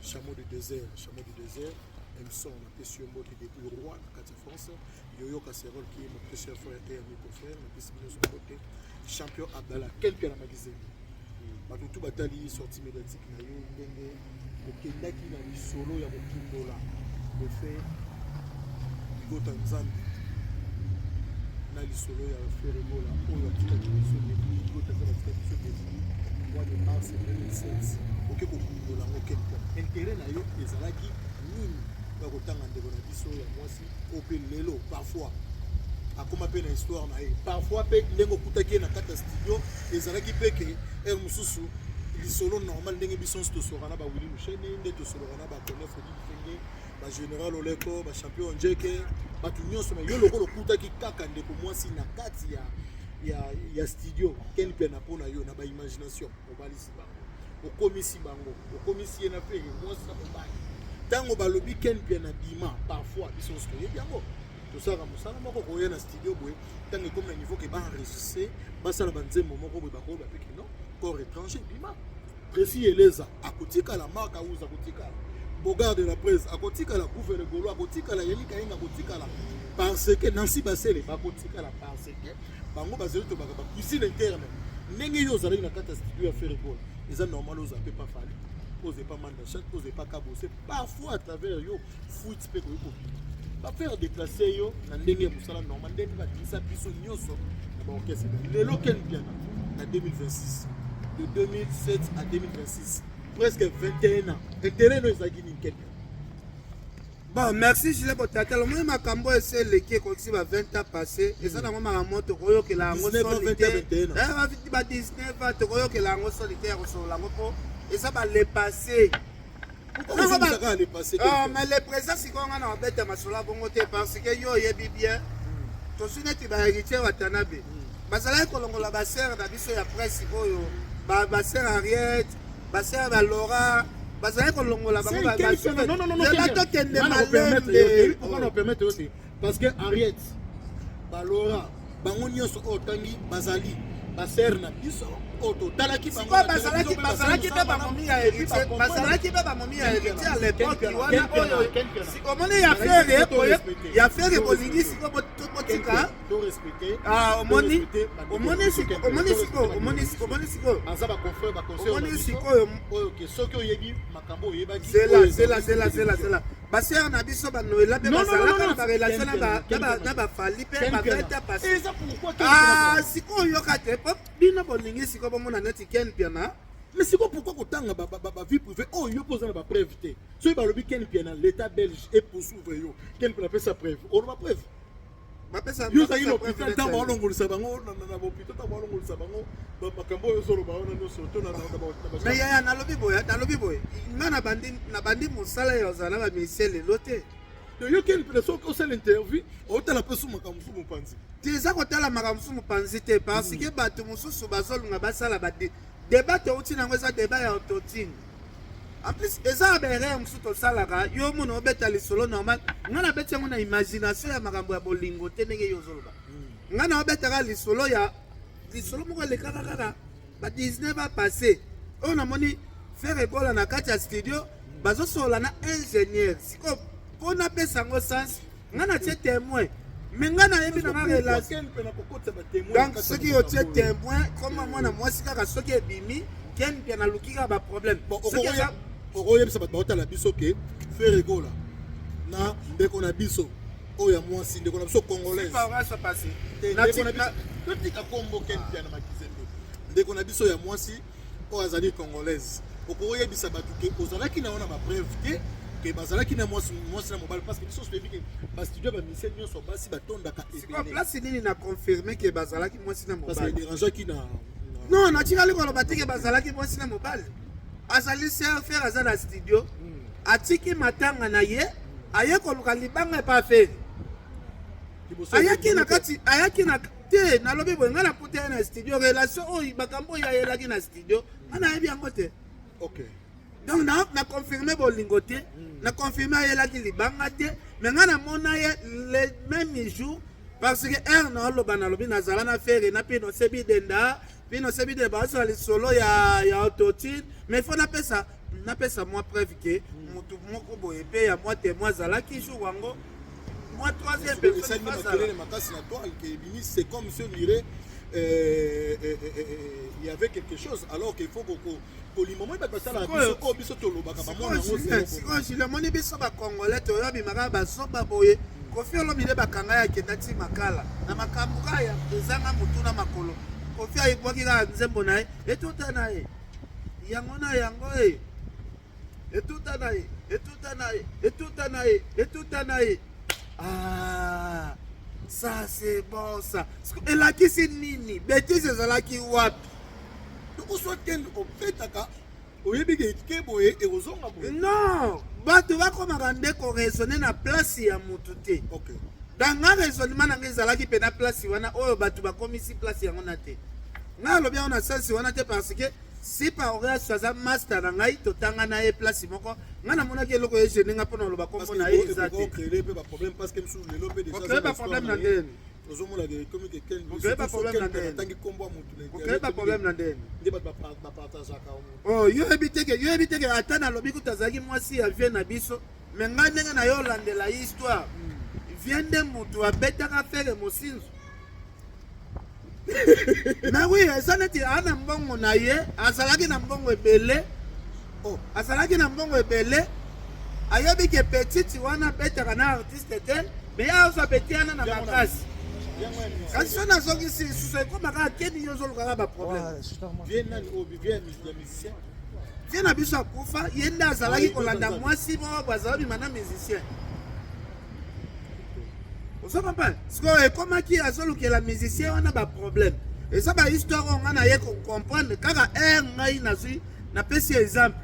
chameau du désert, chameau du désert Emson, napesi yo mbote depuis Roi na kati ya France. Yoyo Casserole qui est mon très cher frère et ami confrère, napesi bino nyonso mbote. Champion Abdallah Kelke na Magizembe, bato tu batali sortie médiatique na yo ndenge okendaki na lisolo ya kokundola le fait Ligota Nzambe na lisolo ya Ferre Gola oyo atikaki biso depuis Ligota Nzambe atikaki biso depuis mois de mars 2007. Oke kokundola yango quelque intérêt na yo ezalaki nini ya kotanga ndeko na biso ya mwasi oyo mpe lelo parfois akóma mpe na histoire na ye, parfois mpe ndenge okutaki ye na kati ya studio ezalaki mpe ke heure mosusu lisolo normal ndenge biso nyonso tosoloka na bawili Lusheni, nde tosoloka na baconef Odilifenge, bagénéral Oleko, bachampion Njeke, bato nyonso. Me yo lokola okutaki kaka ndeko mwasi na kati ya studio, Ken mpe na mpo na yo na baimagination obalisi bango, okomisi bango, okomisi ye na Ferre mwasi na mobali. Ntango balobi Ken mpe na bima, parfois biso nyonso toyebi yango, tosalaka mosala moko koya na studio boye, ntango ekomi na niveau ke baenregistre, basala banzembo moko boye, bakoyeba mpe ke non, corps étranger bima. Précis Eleza akotikala, Mark Auza akotikala, Bogard de la presse akotikala, Gouverne Golo akotikala, Yannick Kayenga akotikala, parce que Nancy Basele bakotikala, parce que bango bazali tobaka bacuisine interne. Ndenge yo ozalaki na kati ya studio ya Ferre Gola, eza normal ozala mpe pa Fally, oza epa Manda Chante, oza epa Kabose. Parfois à travers yo fuite mpe koki kobima, bafaire déplacer yo na ndenge ya mosala normal, ndenge mpe babimisa biso nyonso na baorchestre. Lelo Ken Mpiana na 2026, de 2007 à 2026, presque 21 ans, intérêt no ezalaki nini, Ken Mpiana? Bon, merci Julien Botatala. Omoni makambo oyo esi eleki, ekokisi ba 20 ans passé, eza nango makambo tokoyokela yango 19 ans, soni 20 te. ans, 21 ans. Eh, ba 19 ans tokoyokela yango soni te ya kosolola yango mpo eza ba le passé. Pourquoi ozongisaka le passé? Ah, mais le présent sikoyo nga na babeta masolo ya bongo te, parce que yo oyebi bien, tozwi neti bahéritier Watanabe, bazalaki kolongola basere na biso ya presse oyo, basere Henriette, basere balora, bazalaki kolongola bango. Non, non, non, Zela, tokende permettre. malembe. Pourquoi na permettre yo te? Parce que Henriette, balora, bango nyonso oyo otangi bazali basere na biso oyo totalaki bango Sikoyo na bazalaki télévision, bazalaki mpe basala bamomi ya héritier, bazalaki mpe bamomi ya héritier à l'époque wana. Ken Oyo Ken Piana. Omoni ya Ferre boye, ya Ferre bolingi sikoyo botika. To respecte. Ah, omoni, omoni sikoyo, omoni sikoyo, omoni omoni sikoyo. Baza baconfrère, baconseil. Omoni sikoyo. Oyo ke soki oyebi makambo oyebaki. Zela, zela, zela, zela, zela. Basere na biso banoela mpe Non, non, non, bazalaka non, na non. barelation Ken Piana, Ken na Piana. bafali mpe baveta passé. Eza pourquoi Ken Ah, Piana? sikoyo oyoka te po bino bolingi sikoyo bomona neti Ken Piana. Mais sikoyo pourquoi kotanga bavie privée oyo yo mpo oza na bapreuve te? Soki balobi Ken Piana, l'état belge epoursuivre yo, Ken Piana apesa preuve, oloba preuve. Bapesa. Yo ozalaki na Bapesa hôpital preuve. ntango baolongolisa bango na bahôpital, ntango baolongolisa bango makambo oyo ozoloba wana nyonso to Mais yaya, nalobi boye, nalobi boye, nga nabandi mosala ya ozala na bamusicien lelo te. Yo Ken Piana, soki osala interview, otala mpe su makambo mosusu mopanzi. Te, eza kotala makambo mosusu mopanzi te, parce que bato mosusu bazolunga basala badébat. Touti nango, eza débat ya autotune. En plus eza ya baerreur mosusu tosalaka. Yo mona obeta lisolo normal, nga nabeti yango na imagination ya makambo ya bolingo te ndenge yo ozoloba. Nga na obetaka lisolo ya lisolo moko elekaka kaka ba 19 ans passé, oyo namoni Ferre Gola na kati ya studio, bazosolola na ingénieur. Sikoyo mpo napesa yango sens, nga natie témoin, mais nga nayebi nanga relation. Ken Piana kokotisa batémoin. Donc soki otie témoin koma mwana mwasi kaka, soki ebimi Ken mpe naluki kaka baproblème. Soki Okoyebisa bato baotala biso ke Ferre Gola na ndeko na biso oyo ya mwasi, ndeko na biso congolaise. Sipa passé. Te, ndeko na biso, totika kombo Ken Piana Makizembe, ndeko na biso ya mwasi oyo azali congolaise, okoyebisa bato ke ozalaki na yo na bapreuve te ke bazalaki na mwasi, mwasi na mobali? Parce que biso toyebi ke bastudio ya bamusicien nyonso basi batondaka Sikoyo ebele. Place nini na confirme ke bazalaki mwasi na Parce que mobali? edérangeaki na Non, natikali koloba te ke bazalaki mwasi na mobali. Azali sœur, Ferre aza na studio, atiki matanga na ye, aye koluka libanga epa Ferre. Liboso. Ayaki na kati, ayaki na te. Nalobi boye, ngai nakuta ye na studio. Relation oyo, makambo oyo ayelaki na studio, ngai nayebi yango te. Donc na confirme bolingo te, na confirme ayelaki libanga te, mais ngai namona ye le même jour, parce que heure naoloba, nalobi nazala na Ferre na Pino Sebidenda. Pino Sebidenda bazosala lisolo ya autotune, mais faut napesa mwa preuve ke motu moko boye mpe ya mwa témoin azalaki jour yango, mwa troisième personne. Esali Bazala. makelele makasi na toile ke ebimi, c'est comme si on dirait il y avait quelque chose, alors qu'il faut kolima moi bato basalaka biso oyo biso tolobaka bamona yango. Sikoyo Jules, omoni biso bacongolais toyobimaka bazoba boye. Kofi Olomide bakanga ye, akenda ti Makala na makambo kaka ya ezanga motu na makolo. Kofi ayebwaki kaka nzembo na ye, etuta na ye yango na yango e etuta na ye, etuta na ye, etuta na ye, etuta na ye. Ah, ça c'est bon, ça elakisi nini? Bêtise ezalaki wapi? Soit kende obetaka, oyebi ke ke boye ekozonga boye. Non, bato bakomaka nde koraisonner na place ya motu te. Donc nga raisonnement na nga ezalaki mpe na place wana oyo bato bakomisi place yango na te. Ngai alobi yango na sens wana te, parce que si Paorias aza master na ngai, totanga na ye place moko, ngai namonaki eloko egêner nga mpona oloba kombo na ye eza te. Créer mpe baproblème, parce que mosusu lelo mpe déjà Ocréer baproblème na ndeni? Ozomona ke ekomi ke Ken Ocréer baproblème na ndeni? atangi kombo ya motu na Ocréer baproblème na ndeni? Nde bato bapartageaka. Oh, yo yebi te ke, yo yebi te ke ata nalobi kutu azalaki mwasi ya vieux na biso, mais ngai ndenge na yo olandela histoire, vieux nde motu abetaka Ferre mosinzo. Mais oui, eza neti aa na mbongo na ye, azalaki na mbongo ebele. Oh, azalaki na mbongo ebele, ayebi ke petite wana abetaka na artiste te, mais ye azwa petit wana na makasi. Kasi so nazongisi lisusu, ekomaka akeni, yo ozolukaka baproblème. Vieux nani oyo? Vieux ya musicien? Vieux na biso akufa, ye nde azalaki kolanda mwasi moko boye, azala bima na musicien. Ozo comprendre? Sikoyo ekomaki azolukela musicien wana ba problème. Eza ba histoire oyo ngai naye ko comprendre kaka heure ngai nazwi napesi exemple.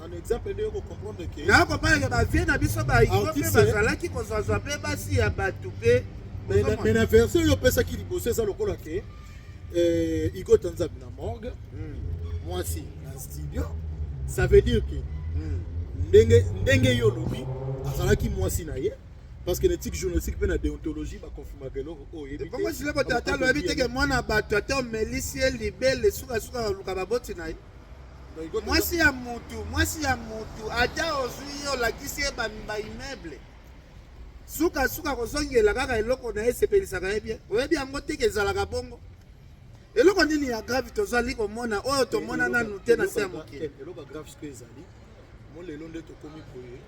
En exemple nde oko comprendre que Na comprendre que ba vieux na biso ba Igo mpe Artiste. bazalaki kozwazwa mpe basi ya bato mpe. Mais na- mais na version oyo opesaki liboso eza lokola ke euh, Igo Tanzabi na morgue mwasi na studio ça veut dire que ndenge ndenge yo olobi azalaki mwasi na ye parce que na éthique journalistique mpe na déontologie baconfirmaka eloko oyo oyebi te. Bongo sile boto ata alobi te ke mwana bato ata omelisi ye libele sukasuka oluka baboti na ye. Donc, Igo Tanzabi- Mwasi ya mutu, mwasi ya mutu ata ozwi ye olakisi ye ba ba immeuble. Suka suka kozongela kaka eloko na ye esepelisaka ye bien. Oyebi yango te ke ezalaka bongo. Eloko nini ya grave tozali komona oyo tomona nanu te na se ya mokili. Eloko ya grave sikoyo ezali mo lelo nde tokomi boye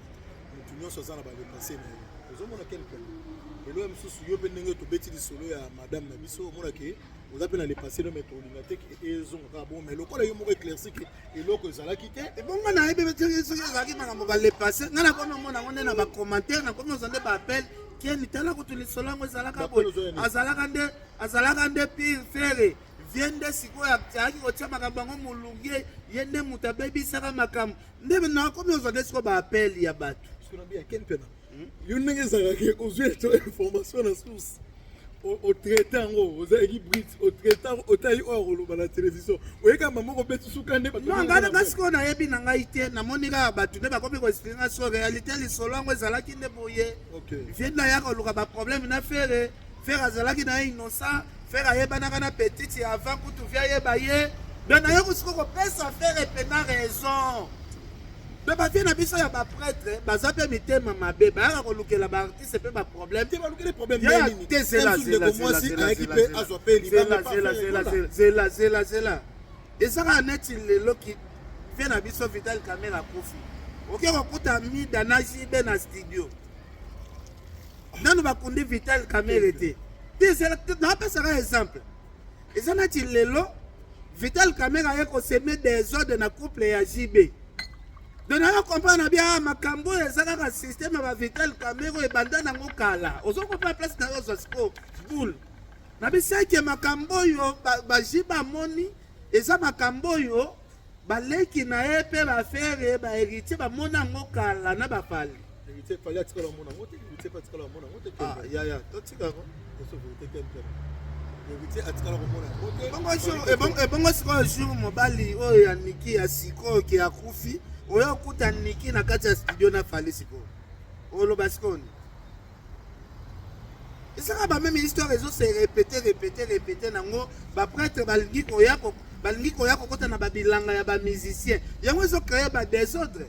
motu nyonso aza na balepasse na ye ozomona quelque lelo ya mosusu yo mpe ndenge tobeti lisolo ya madame na biso omona ke oza mpe na lepasse no me tolinga te ke ezonga kaka bongo mais lokola yo moko éclairci ke eloko ezalaki te. Ebongo nayebi soki soki ezalaki makambo balepasse, ngai nakomi omona yango nde na bacommentaire, nakomi ozwa nde baappel keni tala kutu lisolo yango ezalaka boye, azalaka nde azalaka nde pire Ferre vie nde sikoyo azalaki kotia makambo yango molunge, ye nde moto abebisaka makambo nde nakomi ozwa nde sikoyo baappel ya bato. Parce que nabi ya ken pena yo ndenge ezalaka ke ozwi eto information na source, otraite yango, ozalaki brit, otraite yango, otali oyo akoloba na télévision, oyeka mama kobeti suka nde bato. Non, ngai nga sikoyo nayebi na ngai te, namoni kaka bato nde bakomi koexplike nga sikoyo réalité lisolo yango ezalaki nde boye. Vie nde ayaka koluka baproblème na Ferre. Ferre azalaki na ye innocent, Ferre ayebanaka na petite ya avant kutu vie ayeba ye. Donc nayoki sikoyo kopesa Ferre mpena raison. Donc bavie na biso ya baprêtre baza mpe mitema mabe, bayaka kolukela baartiste mpe baproblème. Te, balukeli problème Ya, nini? te, zela, Mosusu zela, ndeko zela, mwasi zela, ayaki zela, mpe zela. azwa mpe libanga Zela, pa zela, Ferre zela, Gola. zela, zela, zela, zela. Eza kaka neti lelo ki vie na biso Vital Kamerhe akufi, oke kokuta Mida na JB na studio, nanu bakundi Vital Kamerhe te. Te, zela, te, napesaka exemple, eza neti lelo Vital Kamerhe aye koseme désordre na couple ya JB. Donc nayo comprendre na bia makambo oyo eza kaka système ya ba Vital Kamerhe oyo ebanda nango kala. Ozo comprendre place na yo ozwa sikoyo boule na biseke makambo oyo ba JB amoni eza makambo oyo baleki na ye mpe bafere bahéritier bamona yango kala na bafali. Héritier Fally atikala omona yango te, héritier mpe atikala omona yango te. Ah, yaya, totikako. Eso vérité te mpe héritier atikala komona yango te. Ebongo jour- ebongo sikoyo jour mobali oyo ya Niki ya sikoyo ke akufi, oyo okuta Niki na kati ya studio na Fally, sikoyo oloba sikoyo nini? Ezaka bameme histoire ezo se répéter, répéter, répéter nango. Baprêtre balingi koya kokota na babilanga ya bamusicien, yango ezocréer badésordre.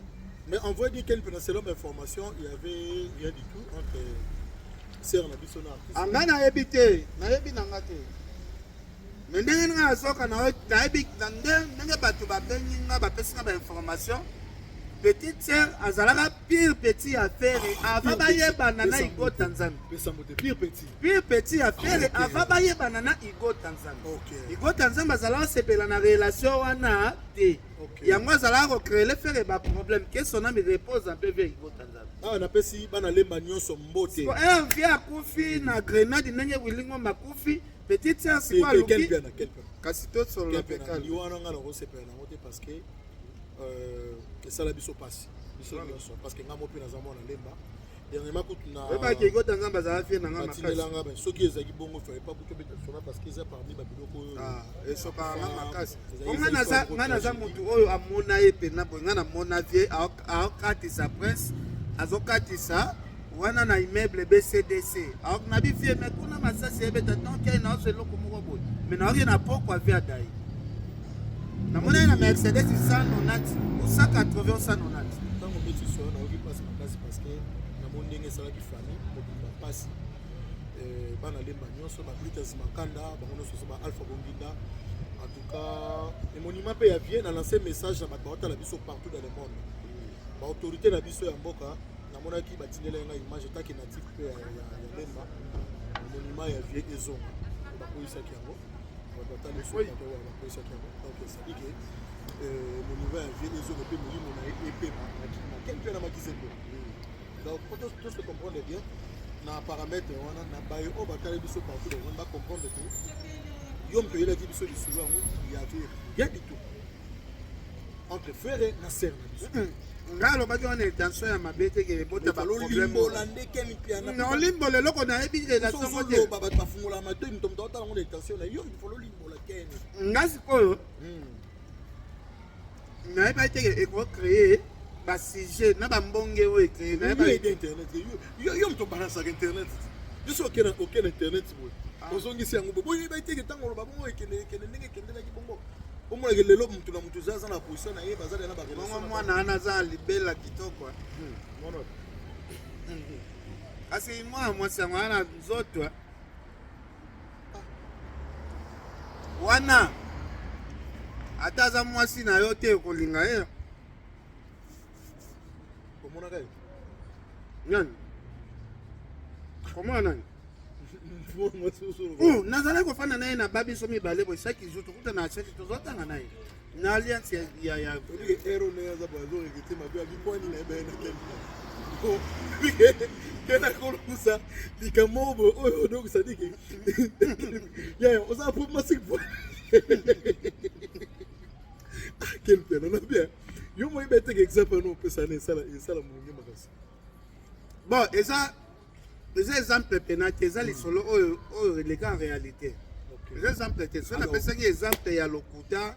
Mais en vrai dire, quel selon information, il y avait rien du tout entre sœur na biso na artiste. Anga nayebi te, nayebi nanga te, me ndenge nga nazoka nayebi na ndenge bato babengi nga, bapesi nga bainformation, petite sœur azalaka pire petit ya Ferre avant bayebana na Igota Nzambe. Pesa mote pire petit. Pire petit ya Ferre avant bayebana na Igota Nzambe. Igota Nzambe azalaka sepela na relation wana te. Yango azalaka kocréer Ferre baproblème, que son âme repose en paix, vie Igota Nzambe. Awa napesi bana Lemba nyonso mbote. Un vie akufi na grenade ndenge Wilingo akufi, petite sœur sikoyo Quel aluki piana, quel piana. Kasi tosolola mpe Quel piana. calme. Liwa nga nakosepela nango te parce que esala biso pasi biso nyonso, parce que nga mo mpe naza mwana Lemba. Dernièrement kutu na Oyebaki Igota Nzambe azala fie na nga makasi. Batindelanga ben soki ezalaki bongo, fallait pas kutu obeta sona parce que eza parmi babiloko oyo Ah, esopaka nga makasi. Ezali Po nga naza moko motu oyo amona ye mpena boye, nga namona vie aokatisa prince, azokatisa wana na immeuble BCDC. Nabi vie me kuna masasi ebeta, donc ye naozwa eloko moko boye, me naoki na pokwa vie adai, namona ye na Mercedes 190 ou 180 ou 190. Ntango obeti solo, nayoki mpasi makasi parce que namoni ndenge esalaki famille mobimba mpasi. Bana Lemba nyonso, bablitas makanda bango nyonso, so ba Alpha Bonginda, en tout cas emonument mpe ya vie. Na lance message na bato baotala biso partout dans le monde, baautorité na biso ya mboka. Namonaki batindela ngai image etaki natif mpe ya Lemba, monument ya vie ezonga. Bakoyisaki yango, bato batali biso, bato oyo bakoyisaki yango. Donc esali ke monument ya vie ezonga mpe molimo na ye epema na kima ken mpe na Makizembe. Donc po to se comprendre bien, Na paramètre wana, na baye oyo batali biso partout dans le monde, bacomprendre que yo moto oyelaki biso lisolo yango, y avait rien du tout entre Ferre na sœur na biso. Ngai alobaki wana intention ya mabe te ke ebota baproblème. Olimbola nde Ken Mpiana. Olimbola eloko nayebi relation ngo te. Ozoloba, bato bafungola matoi, moto moto atala ngo na intention na yo, il faut lolimbola, Ken. Nga sikoyo nayebaki te ke ekocréer basujet na bambonge oyo ecréer. Yo aide internet, yo moto obalansaka internet. Yo so okende okende internet boye, ozongisi yango boye, boyeba eteke ntango oloba bongo, ekende ekende ndenge ekendelaki bongo, omonake lelo motu na motu aza na position na ye, baza na barelation. Bongo mwana wana aza libela kitoko. Kasi mwana mwasi yango wana nzoto wana, ata aza mwasi na yo te, okolinga ye. Omonaka ye? Nani komona nani? Nazalaki kofanda na ye na babiso mibale boye, chaque jour tokuta na chaque tozotanga na ye na alliance ya Ero ne aza boye, azoregretter mabe abikwani na ye baye na Ken kena kolukusa likambo moko boye oyo. Donc c'est-à-dire que yaya oza problématique po Ken Mpiana na bien yo moyebi eteke exemple ano opesa na esala esala molunge makasi. Bon, eza exemple pena te, eza lisolo oyo eleka en réalité. Eza exemple te. So napesaki exemple ya lokuta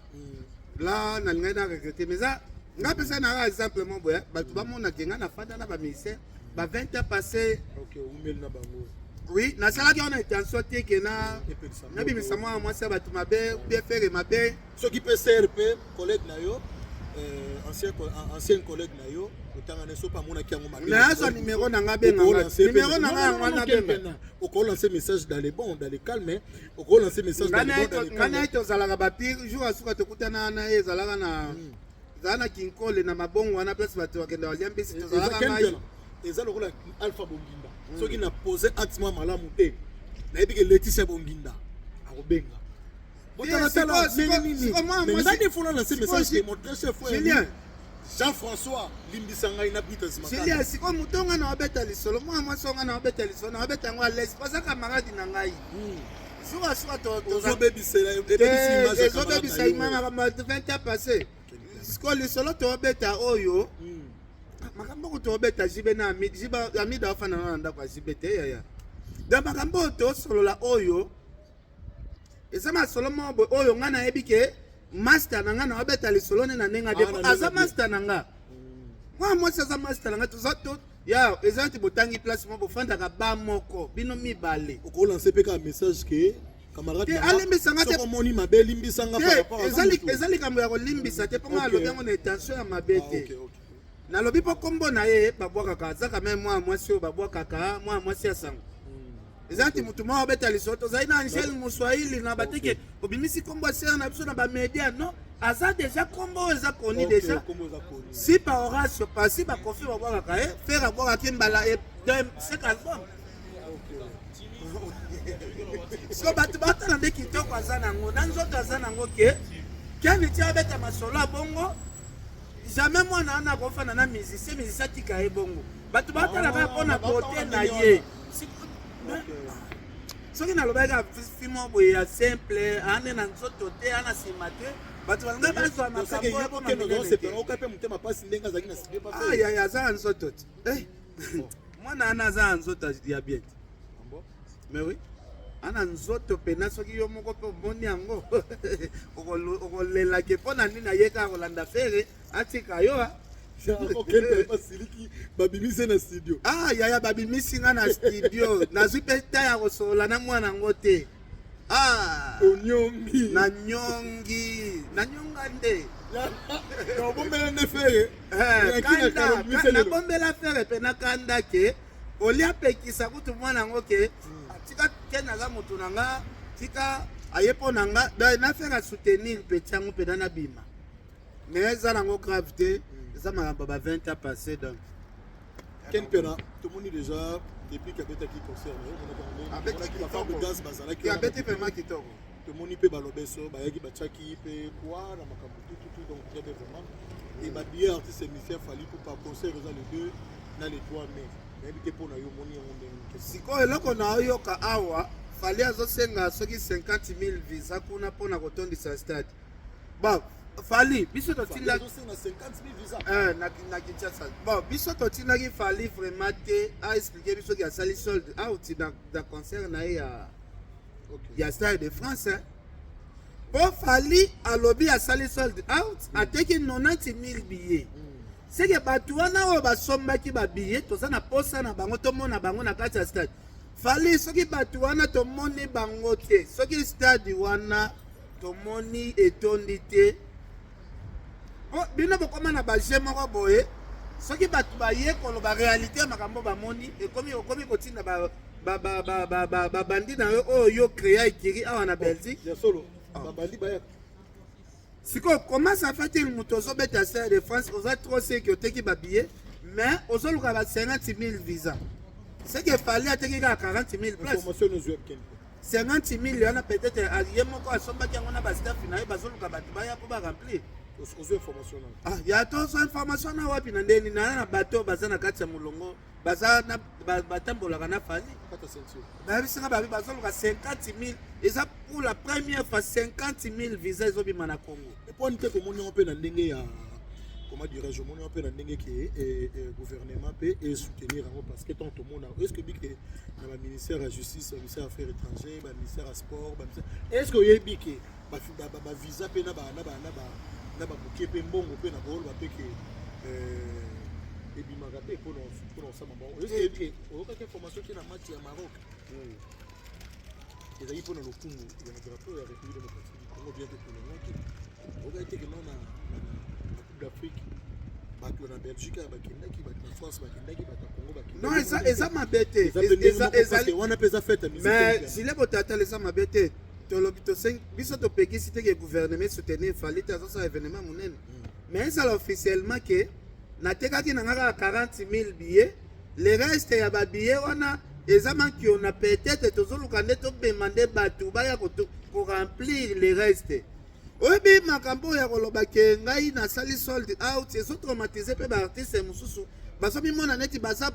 la, nalingai na regretter, mais eza nga apesaki nanga exemple mo boye, bato bamonake ngai nafanda na bamusicien ba 20 ans passé. Ok, umeli na bango. Oui, nasalaki wana intention te ke na epelisa nabimisa mwana mwasi ya bato mabe, bien Ferre mabe. Soki mpe sœur mpe collègue na yo, ancienne collègue na yo otanga so mpe amonaki yango mabe. Nazwa numéro na nga, benganga numéro na nga yango wana, benga. Okolancer message dans les bons, dans les calmes, okolancer message dans les bons, dans les Ngai calmes. na ye tozalaka bapire jour asuka tokutana na ye, ezalaka na ezala na Kinkole na mabongo wana, place bato bakenda balia mbisi, tozalaka ngai. Eza lokola Alpha Bonginda, soki na pose acte mwa malamu te, nayebi ke Laetitia Bonginda akobenga. Botalatala ndenge nini, mais ngai nde fola lancer message ke mon très cher frère Julien. Jean-François, limbisa ngai na Brita. Julien, sikoyo moto nga na obeta lisolo, mwana mwasi onga na obeta lisolo, na obeta yango alese po aza camarade na ngai. Sukasuka ozobebisela, ebebisi image ya camarade ezobebisa na yo. image, makambo ya 20 ans passé. Sikoyo lisolo toobeta oyo, makambo oko toobeta jibe na Amide, jibe Amide aofanda na ndako ya jibe te, yaya. Donc makambo oyo tosolola oyo eza masolo moko boye oyo ngai nayebi ke master na ngai naobeta lisolo nde na ndenge Ah, ade na ndenge aza ade. master na nga, mwana mwasi aza master na ngai. Toza to ya eza neti botangi place moko, bofandaka ba moko bino mibale. Okolancer mpe kaka message ke camarade Te, na nga, alimbisa nga te. soki omoni mabe, limbisa nga par te rapport aza mutu. Eza likambo ya kolimbisa te, mpo ngai alobi yango na intention ya mabe Ah, te. ok. Nalobi mpo nkombo na ye babwakaka, aza quand même mwana mwasi oyo babwakaka, mwana mwasi ya sango. Eza nti motu moko abeta lisolo, tozali na Angele Moswahili na bateke, obimisi nkombo ya sœur na biso na bamédia. Non, aza déjà nkombo oyo eza koni déjà. Nkombo eza koni. Si pa Horacio pasi bakofi babwakaka ye, Ferre abwakaki mbala sek album. So bato batala nde kitoko aza nango na nzoto aza nango ke keni ti abeta masolo ya bongo, jamais mwana wana akofanda na musicien, musicien atika ye bongo. Bato batala kaka mpona beauté na ye. Soki nalobaki kaka fimo boye ya simple, ane na nzoto te, ana nsima te, bato balinga bazwa makambo oyo mpona minene te. Oka mpe motema mpasi ndenge azalaki na studio pa. Ah, yaya, aza na nzoto te. Eh, mwana wana aza na nzoto ya bien te. Mais oui, ana nzoto pena, soki yo moko mpe omoni yango, okolelake mpo na nini aye kaka kolanda Ferre, atika yo ah. Okende basiliki, babimisi na studio. Ah yaya, babimisi nga na studio, nazwi mpe ta ya kosolola na mwana yango te. Ah, onyongi. Nanyongi, nanyonga nde. Obombela nde Ferre. Eh, kanda nabombela Ferre mpe nakanda ke olia apekisa kutu mwana yango ke tika ke naza motu na nga, tika aye mpo na nga. Donc na Ferre asoutenir petit yango mpena nabima, mais eza nango grave te, eza makambo ba 20 ans passé donc. Ken Mpiana, tomoni déjà depuis kabetaki concert na ye, Abeti omonaki kitoko. baFabregas bazalaki wana. Abeti vraiment kitoko. Tomoni mpe balobeso bayaki, batiaki mpe poids na makambo tututu, donc très bien vraiment. Et babillet artiste musicien Fally Ipupa, concert eza le 2 na le 3 mai. Nayebi te mpo na yo omoni yango ndenge nini. Sikoyo eloko naoyoka awa, Fally azosenga soki 50 000 visa kuna mpona kotondisa stade. Bon, Fally, biso totindaki azosenga 50 000 visa na Kinshasa. Bon, biso totindaki Fally vraiment te aexpliquer biso ki asali sold out na concert na ye ya Stade de France. Hein. Po Fally alobi asali sold out, ateki 90 000 billets. C'est que bato wana oyo basombaki ba billets, toza na posa na bango, tomona bango na kati ya stade. Fally, soki bato wana tomoni bango te, soki stade wana tomoni etondi te, po bino bokoma na ba jeu moko boye, soki bato baye koloba réalité ya makambo bamoni, ekomi okomi kotinda babandi na yo oyo yo créa ekiri awa na Belgique. Ya solo, babandi bayaka. Sikoyo comment ça fait-il moto ozobeta Stade de France, oza trop seki, oteki babillet, mais ozoluka ba 50 000 visa? C'est que Fally ateki kaka 40 000 places. Information nozwi ya Ken? 50 000 wana, peut-être ye moko asombaki yango na bastaff na ye, bazoluka bato baya mpo baremplir. Ozwi information na Ah, ya tozwa information na wapi? Na ndeni na na bato baza na kati ya molongo, baza na batambolaka na Fally. Kata ceinture. Bayebisinga babi bazoluka 50 000. Eza pour la première fois 50 000 visa ezobima na Congo. Eponi te komoni yango mpe na ndenge ya, comment dirais-je, omoni yango mpe na ndenge ke gouvernement mpe esoutenir yango, parce que tant tomona, est ce que bike na baministère ya justice, baministère ya affaires étrangères, baministère ya sport, baministère, est ce que oyebi ke bavisa mpe na bamoke mpe mbongo mpe na koloba mpe ke ebimaka mpe mpona kosala bango? Est ce que oyebi ke oyokaki information te na match ya Maroc ezalaki mpona lokumu ya drapeau ya République démocratique du Congo, bien que tolongwaki? Oyokaki te ke no na Coupe d'Afrique, bato na Belgique ya bakendaki, bato na France bakendaki, bato ya Congo bakendaki? Non, eza mabe te. Eza mpe ndenge moko, parce que wana mpe eza fête ya musique. Mais zile botatala, eza mabe te. Tolobi, tosengi, biso topekisi te ke gouvernement soutenir Fally te, azosala événement monene, mais ezala officiellement ke natekaki na nga kaka 40 000 billets, le reste ya babillet wana eza makiona, peut-être tozoluka nde tobema nde bato baya koremplir le reste. Oyebi makambo oyo ya koloba ke ngai nasali sold out ezotraumatiser mpe baartiste mosusu, bazomimona neti baza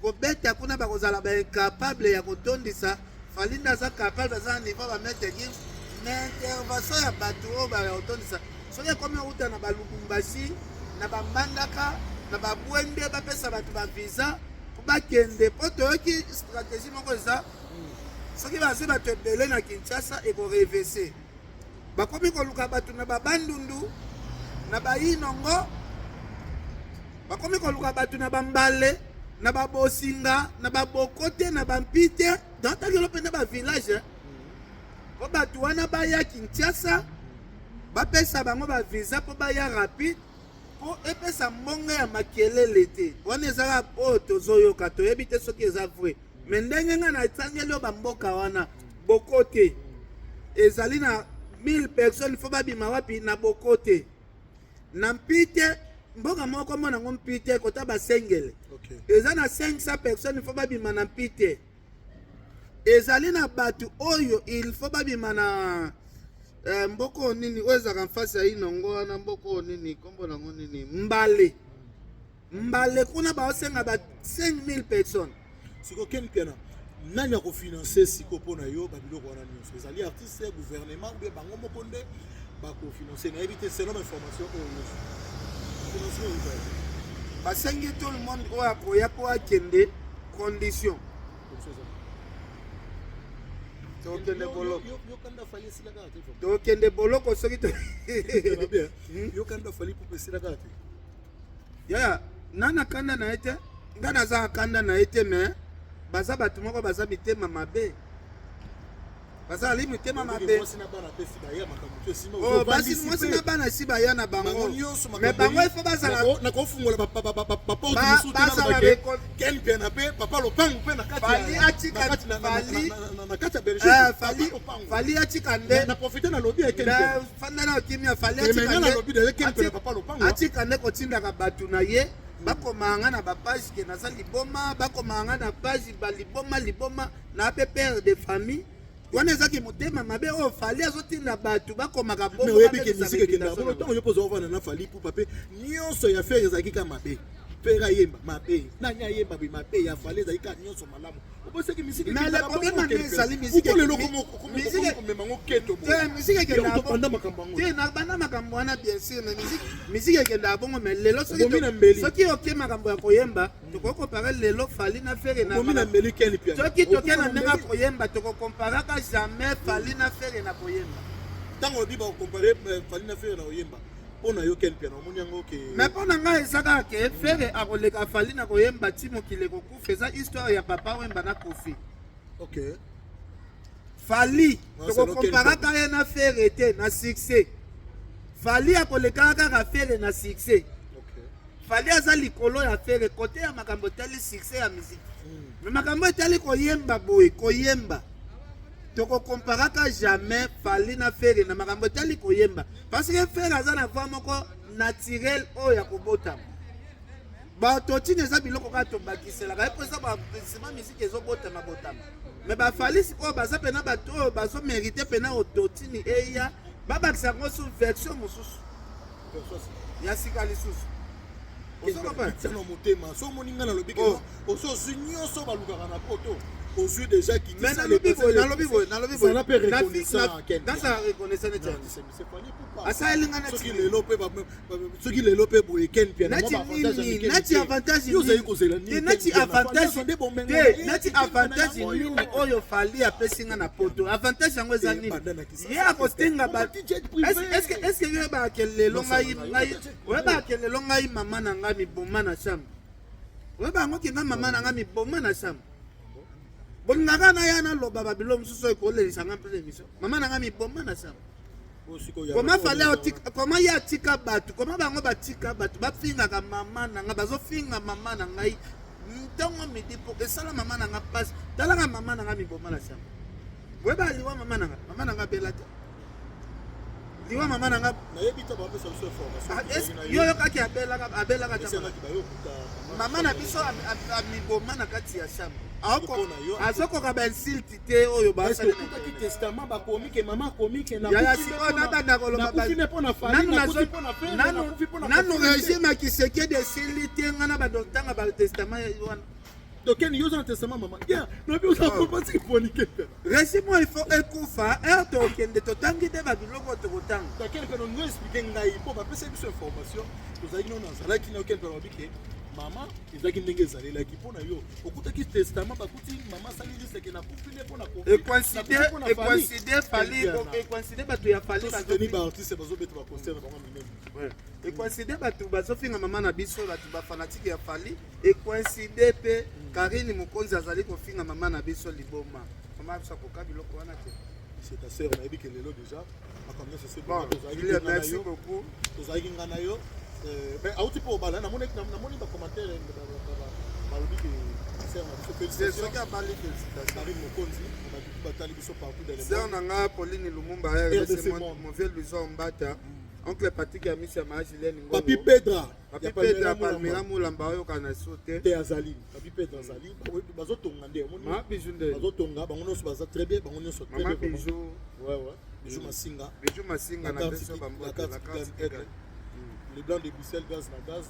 kobeta kuna, bakozala baincapable ya kotondisa. Fally nde aza capable, aza na niveau bamaître Gims, mais intervention ya bato oyo baya kotondisa, soki ekomi outa na balubumbashi, na bambandaka, na babwende, bapesa bato bavisa mpo bakende, mpo toyoki stratégie moko eza soki bazwi bato ebele na Kinshasa, ekorevese. Bakomi koluka bato na babandundu, na bayinongo, bakomi koluka bato na bambale, na babosinga, na baboko te, na bampi te, donc takelo mpenza bavillage, mpo bato wana baya Kinshasa, bapesa bango bavisa mpo baya rapide, mpo epesa mbongo ya makelele te. Wana ezaka oyo tozoyoka, toyebi te soki eza vrai, mais ndenge ngai natangeli oyo bamboka wana, boko te, ezali na 1000 personnes fo babima wapi? Na boko te, na mpi te, mboka moko mona yango mpi te, kota basengele, eza na 500 personnes fo babima na mpi te. Ezali na bato oyo il faut babima na mboka oyo nini, oyo ezalaka mfasi ya inongo wana, mboka oyo nini, nkombo nango nini, Mbale. Mbale kuna baosenga ba 5000 personnes. Sikoyo Ken Mpiana, nani akofinancer sikoyo mpo na yo babiloko wana nyonso? Ezali artiste, gouvernement ou bien bango moko nde bakofinancer? Nayebi te, selon information oyo nyonso, financement euta? Basengi tout le monde oyo akoya mpo akende, condition tokende boloko. Yokanda Fally esila kaka te? Tokende boloko soki to Yokanda Fally Ipupa esila kaka te? Yaya, nga na kanda na ye te, nga naza na kanda na ye te, mais baza bato moko baza mitema mabe, bazali mitema mabe. Mwasi na bana mpe si baya, makambo to esima. Oh, basi, mwasi na bana si baya na bango, mais bango ifo bazala nakofungola baporte mosusu te. Bazala Ken Mpiana mpe papa lopango mpe na kati Fally na kati ya Belgique. Fally, Fally atika nde Na profite, nalobi ya Ken. Fanda na kimia. Fally atika nalobi de Ken Mpiana papa lopango. Atika nde kotindaka bato na ye bakomaka nga na bapage ke naza liboma, bakomaka nga na page baliboma liboma na mpe père de famille. Wana ezaki motema mabe oyo Fally azotinda bato bakomaka. Mais oyebi ke musique ekendaka bongo. Ntango yo mpo ozovanda na Fally Ipupa mpe nyonso ya Ferre ezalaki kaka mabe. Ferre ayemba mabe, nani ayemba boye mabe, ya Fally ezali kaka nyonso malamu. Obosaki misiki Mais le problème ane ezali misiki lelo misiki komema ngo keto boye. Te misiki ekenda banda makambo yango. Te na banda makambo wana bien sûr mais misiki misiki ekenda bongo mais lelo soki soki oke makambo ya koyemba tokoki kompare lelo Fally na Ferre na na mbeli Ken Piana. Soki toke na ndenge ya koyemba tokokomparaka jamais Fally na Ferre na koyemba. Ntango olobi bakokompare Fally na Ferre na koyemba mpo na yo Ken Piana omoni yango ke mais mpo na ngai eza kaka ke Ferre akoleka Fally na koyemba ti mokili ekokufa eza histoire ya Papa Wemba na Koffi. Ok. Fally tokokomparaka ye na Ferre te na succès. Fally akolekaka kaka Ferre na succès. Fally aza likolo ya Ferre kote ya makambo etali succès ya musique. Mais makambo etali koyemba boye koyemba tokokomparaka jamais Fally na Ferre na makambo etali koyemba parce que Ferre aza na voix moko naturelle oyo ya kobotama. Bato ntina eza biloko kaka tobakiselaka ye mpo eza basima musique ezobotama botama mais baFally sikoyo baza mpena bato oyo bazomérite mpena autotune eya babakisa yango su version mosusu ya sika lisusu. Ozokopa motema so omoni ngai nalobi ke oso ozwi nyonso balukaka na poto, ozwi déjà. Mais nalobi boye, nalobi boye, nalobi boye, nazala reconnaissant neti asaleli nga. Soki lelo mpe, soki lelo mpe boye Ken Piana nati nini, nati avantage ozali kozela. Nini, nati avantage te, nati avantage nini oyo Fally apesi nga na poto? Avantage yango eza nini? Ye akotenga bato. Est-ce que oyebaka lelo ngai, ngai oyebaka lelo ngai mama na ngai miboma na chambre? Oyeba yango ke nga mama na ngai miboma na chambre. Bolingaka na ya naloba babilo mosusu oyo ekolelisa nga mpe émission. Mama na ngai miboma na chambre. Koma Fally atika, koma ye atika bato, koma bango batika bato bafingaka mama na ngai, bazofinga mama na ngai ntongo midi mpo esala mama na ngai mpasi. Talaka mama na ngai miboma na chambre. Oyeba liwa mama na ngai, mama na ngai abela te. Liwa mama na ngai Nayebi te, bapesa biso information. Yo yokaki abelaka, abelaka te. Mama na biso amiboma na kati ya chambre, azokoka bainsulte te oyo. Okutaki testament, bakomi ke mama akomi ke Yaya, sikoyo nabanda koloba nanu régime ya Tshisekedi esili te, nga na bando ntanga batestament wana. Donc yo oza na testament mama nabi oza kopasi ponike. Régime oyo il faut ekufa ere tokende totangi te babiloko tokotanga. Ken mpe nongo explique ngai mpo bapesa biso information, tozalaki nano, nazalaki na Ken mpe balobi ke mama ezalaki ndenge ezalelaki. Mpo na yo okutaki testament, bakuti mama asali liste ke nakufi nde mpo na Ecoïncide Fally, ecoïncide bato ya Fally. Tosoutenir baartiste bazobeta baconcert na bango minene. Ecoïncide bato bazofinga mama na biso, bato bafanatike ya Fally. Ecoïncide mpe Karine Mokonzi azali kofinga mama na biso liboma. Mama biso akoka biloko wana te. C'est ta sœur, nayebi ke lelo déjà makambo nyonso se Bon, Julia, merci beaucoup. Tozalaki nga na yo, mais auti mpo obala, namoni bacommentaire balobi ke sœur na biso, félicitations. Soki abali, félicitation. Karine Mokonzi, bato batali biso partout dans le Sœur na nga Pauline Lumumba, RDC, mon vieux Luison Mbata, oncle Patrick Amisi ya maa Julien. Papi Pedra. Papi Pedra Palmera Mulamba, oyoka na so te. Te, azali Papi Pedra, azali bazotonga nde. Mama Bijou nde. Bazotonga bango nyonso, baza très bien bango nyonso. Mama Bijou. Ouais, Bijou Masinga. Bijou Masinga na biso, bambote la carte. Le blanc de Bruxelles, gaz na gaz,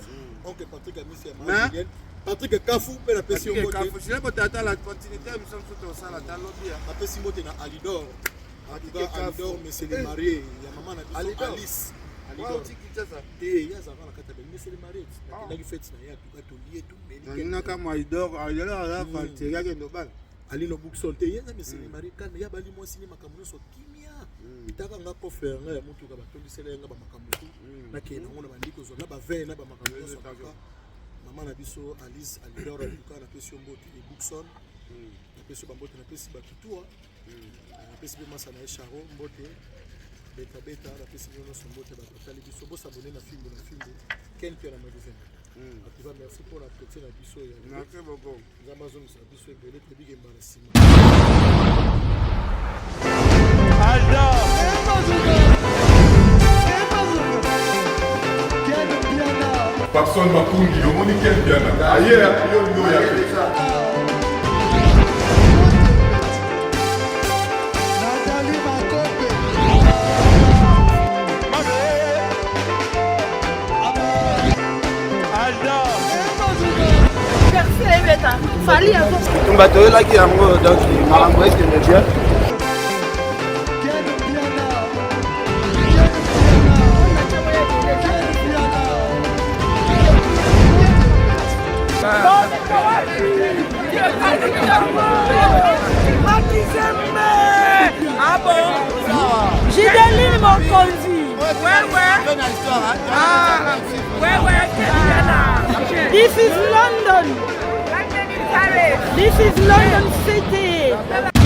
oncle Patrick Amisi ya maa Julien, Patrick Kafu mpe napesi yo mbote. Kafu Julien Botata, la continuité ya biso mosusu tosala ta lobi. Napesi mbote na Alidor, en tout cas Alidor, monsieur le marié ya mama na biso Alice. Alidor te, ye azalaka na kati ya bel monsieur le marié. Nakendaki fête na ye, atuka tolie tomeli. Naka mo Alidor, Alidor aza fanteri akende obala. Alino Bukson te, ye aza monsieur le marié kana ya bali mwasi ne, makambo nyonso kimia. Etaka nga coffre ya nga ya motuka, batondisela ye nga bamakambo tu, nakende nango na bandi kozwa na bavin na bamakambo nyonso. Atuka mama na biso Alice Alidor, atuka napesi yo mbote. E Bukson, napesi yo bambote, napesi batutua, napesi mpe masa na ye Charo mbote betabeta, napesi bino nyonso mbote. Bato batali biso, bosabone na Fimbu na Fimbu, Ken mpe na magasin. En tout cas merci mpona entretien na biso ya Merci beaucoup. Nzambe azongisa biso ebele, tebike mbala nsima. Aldo. Papson Makungi, omoni Ken Piana aye yo nde oya te. Nathalie Makope. Aldo. Fally azo Bitumba toyelaki yango donc makambo ekende bien. Ah bon? Gideline Mokonzi. Ouais, ouais. Ah, ouais, ouais. This is London. This is London City.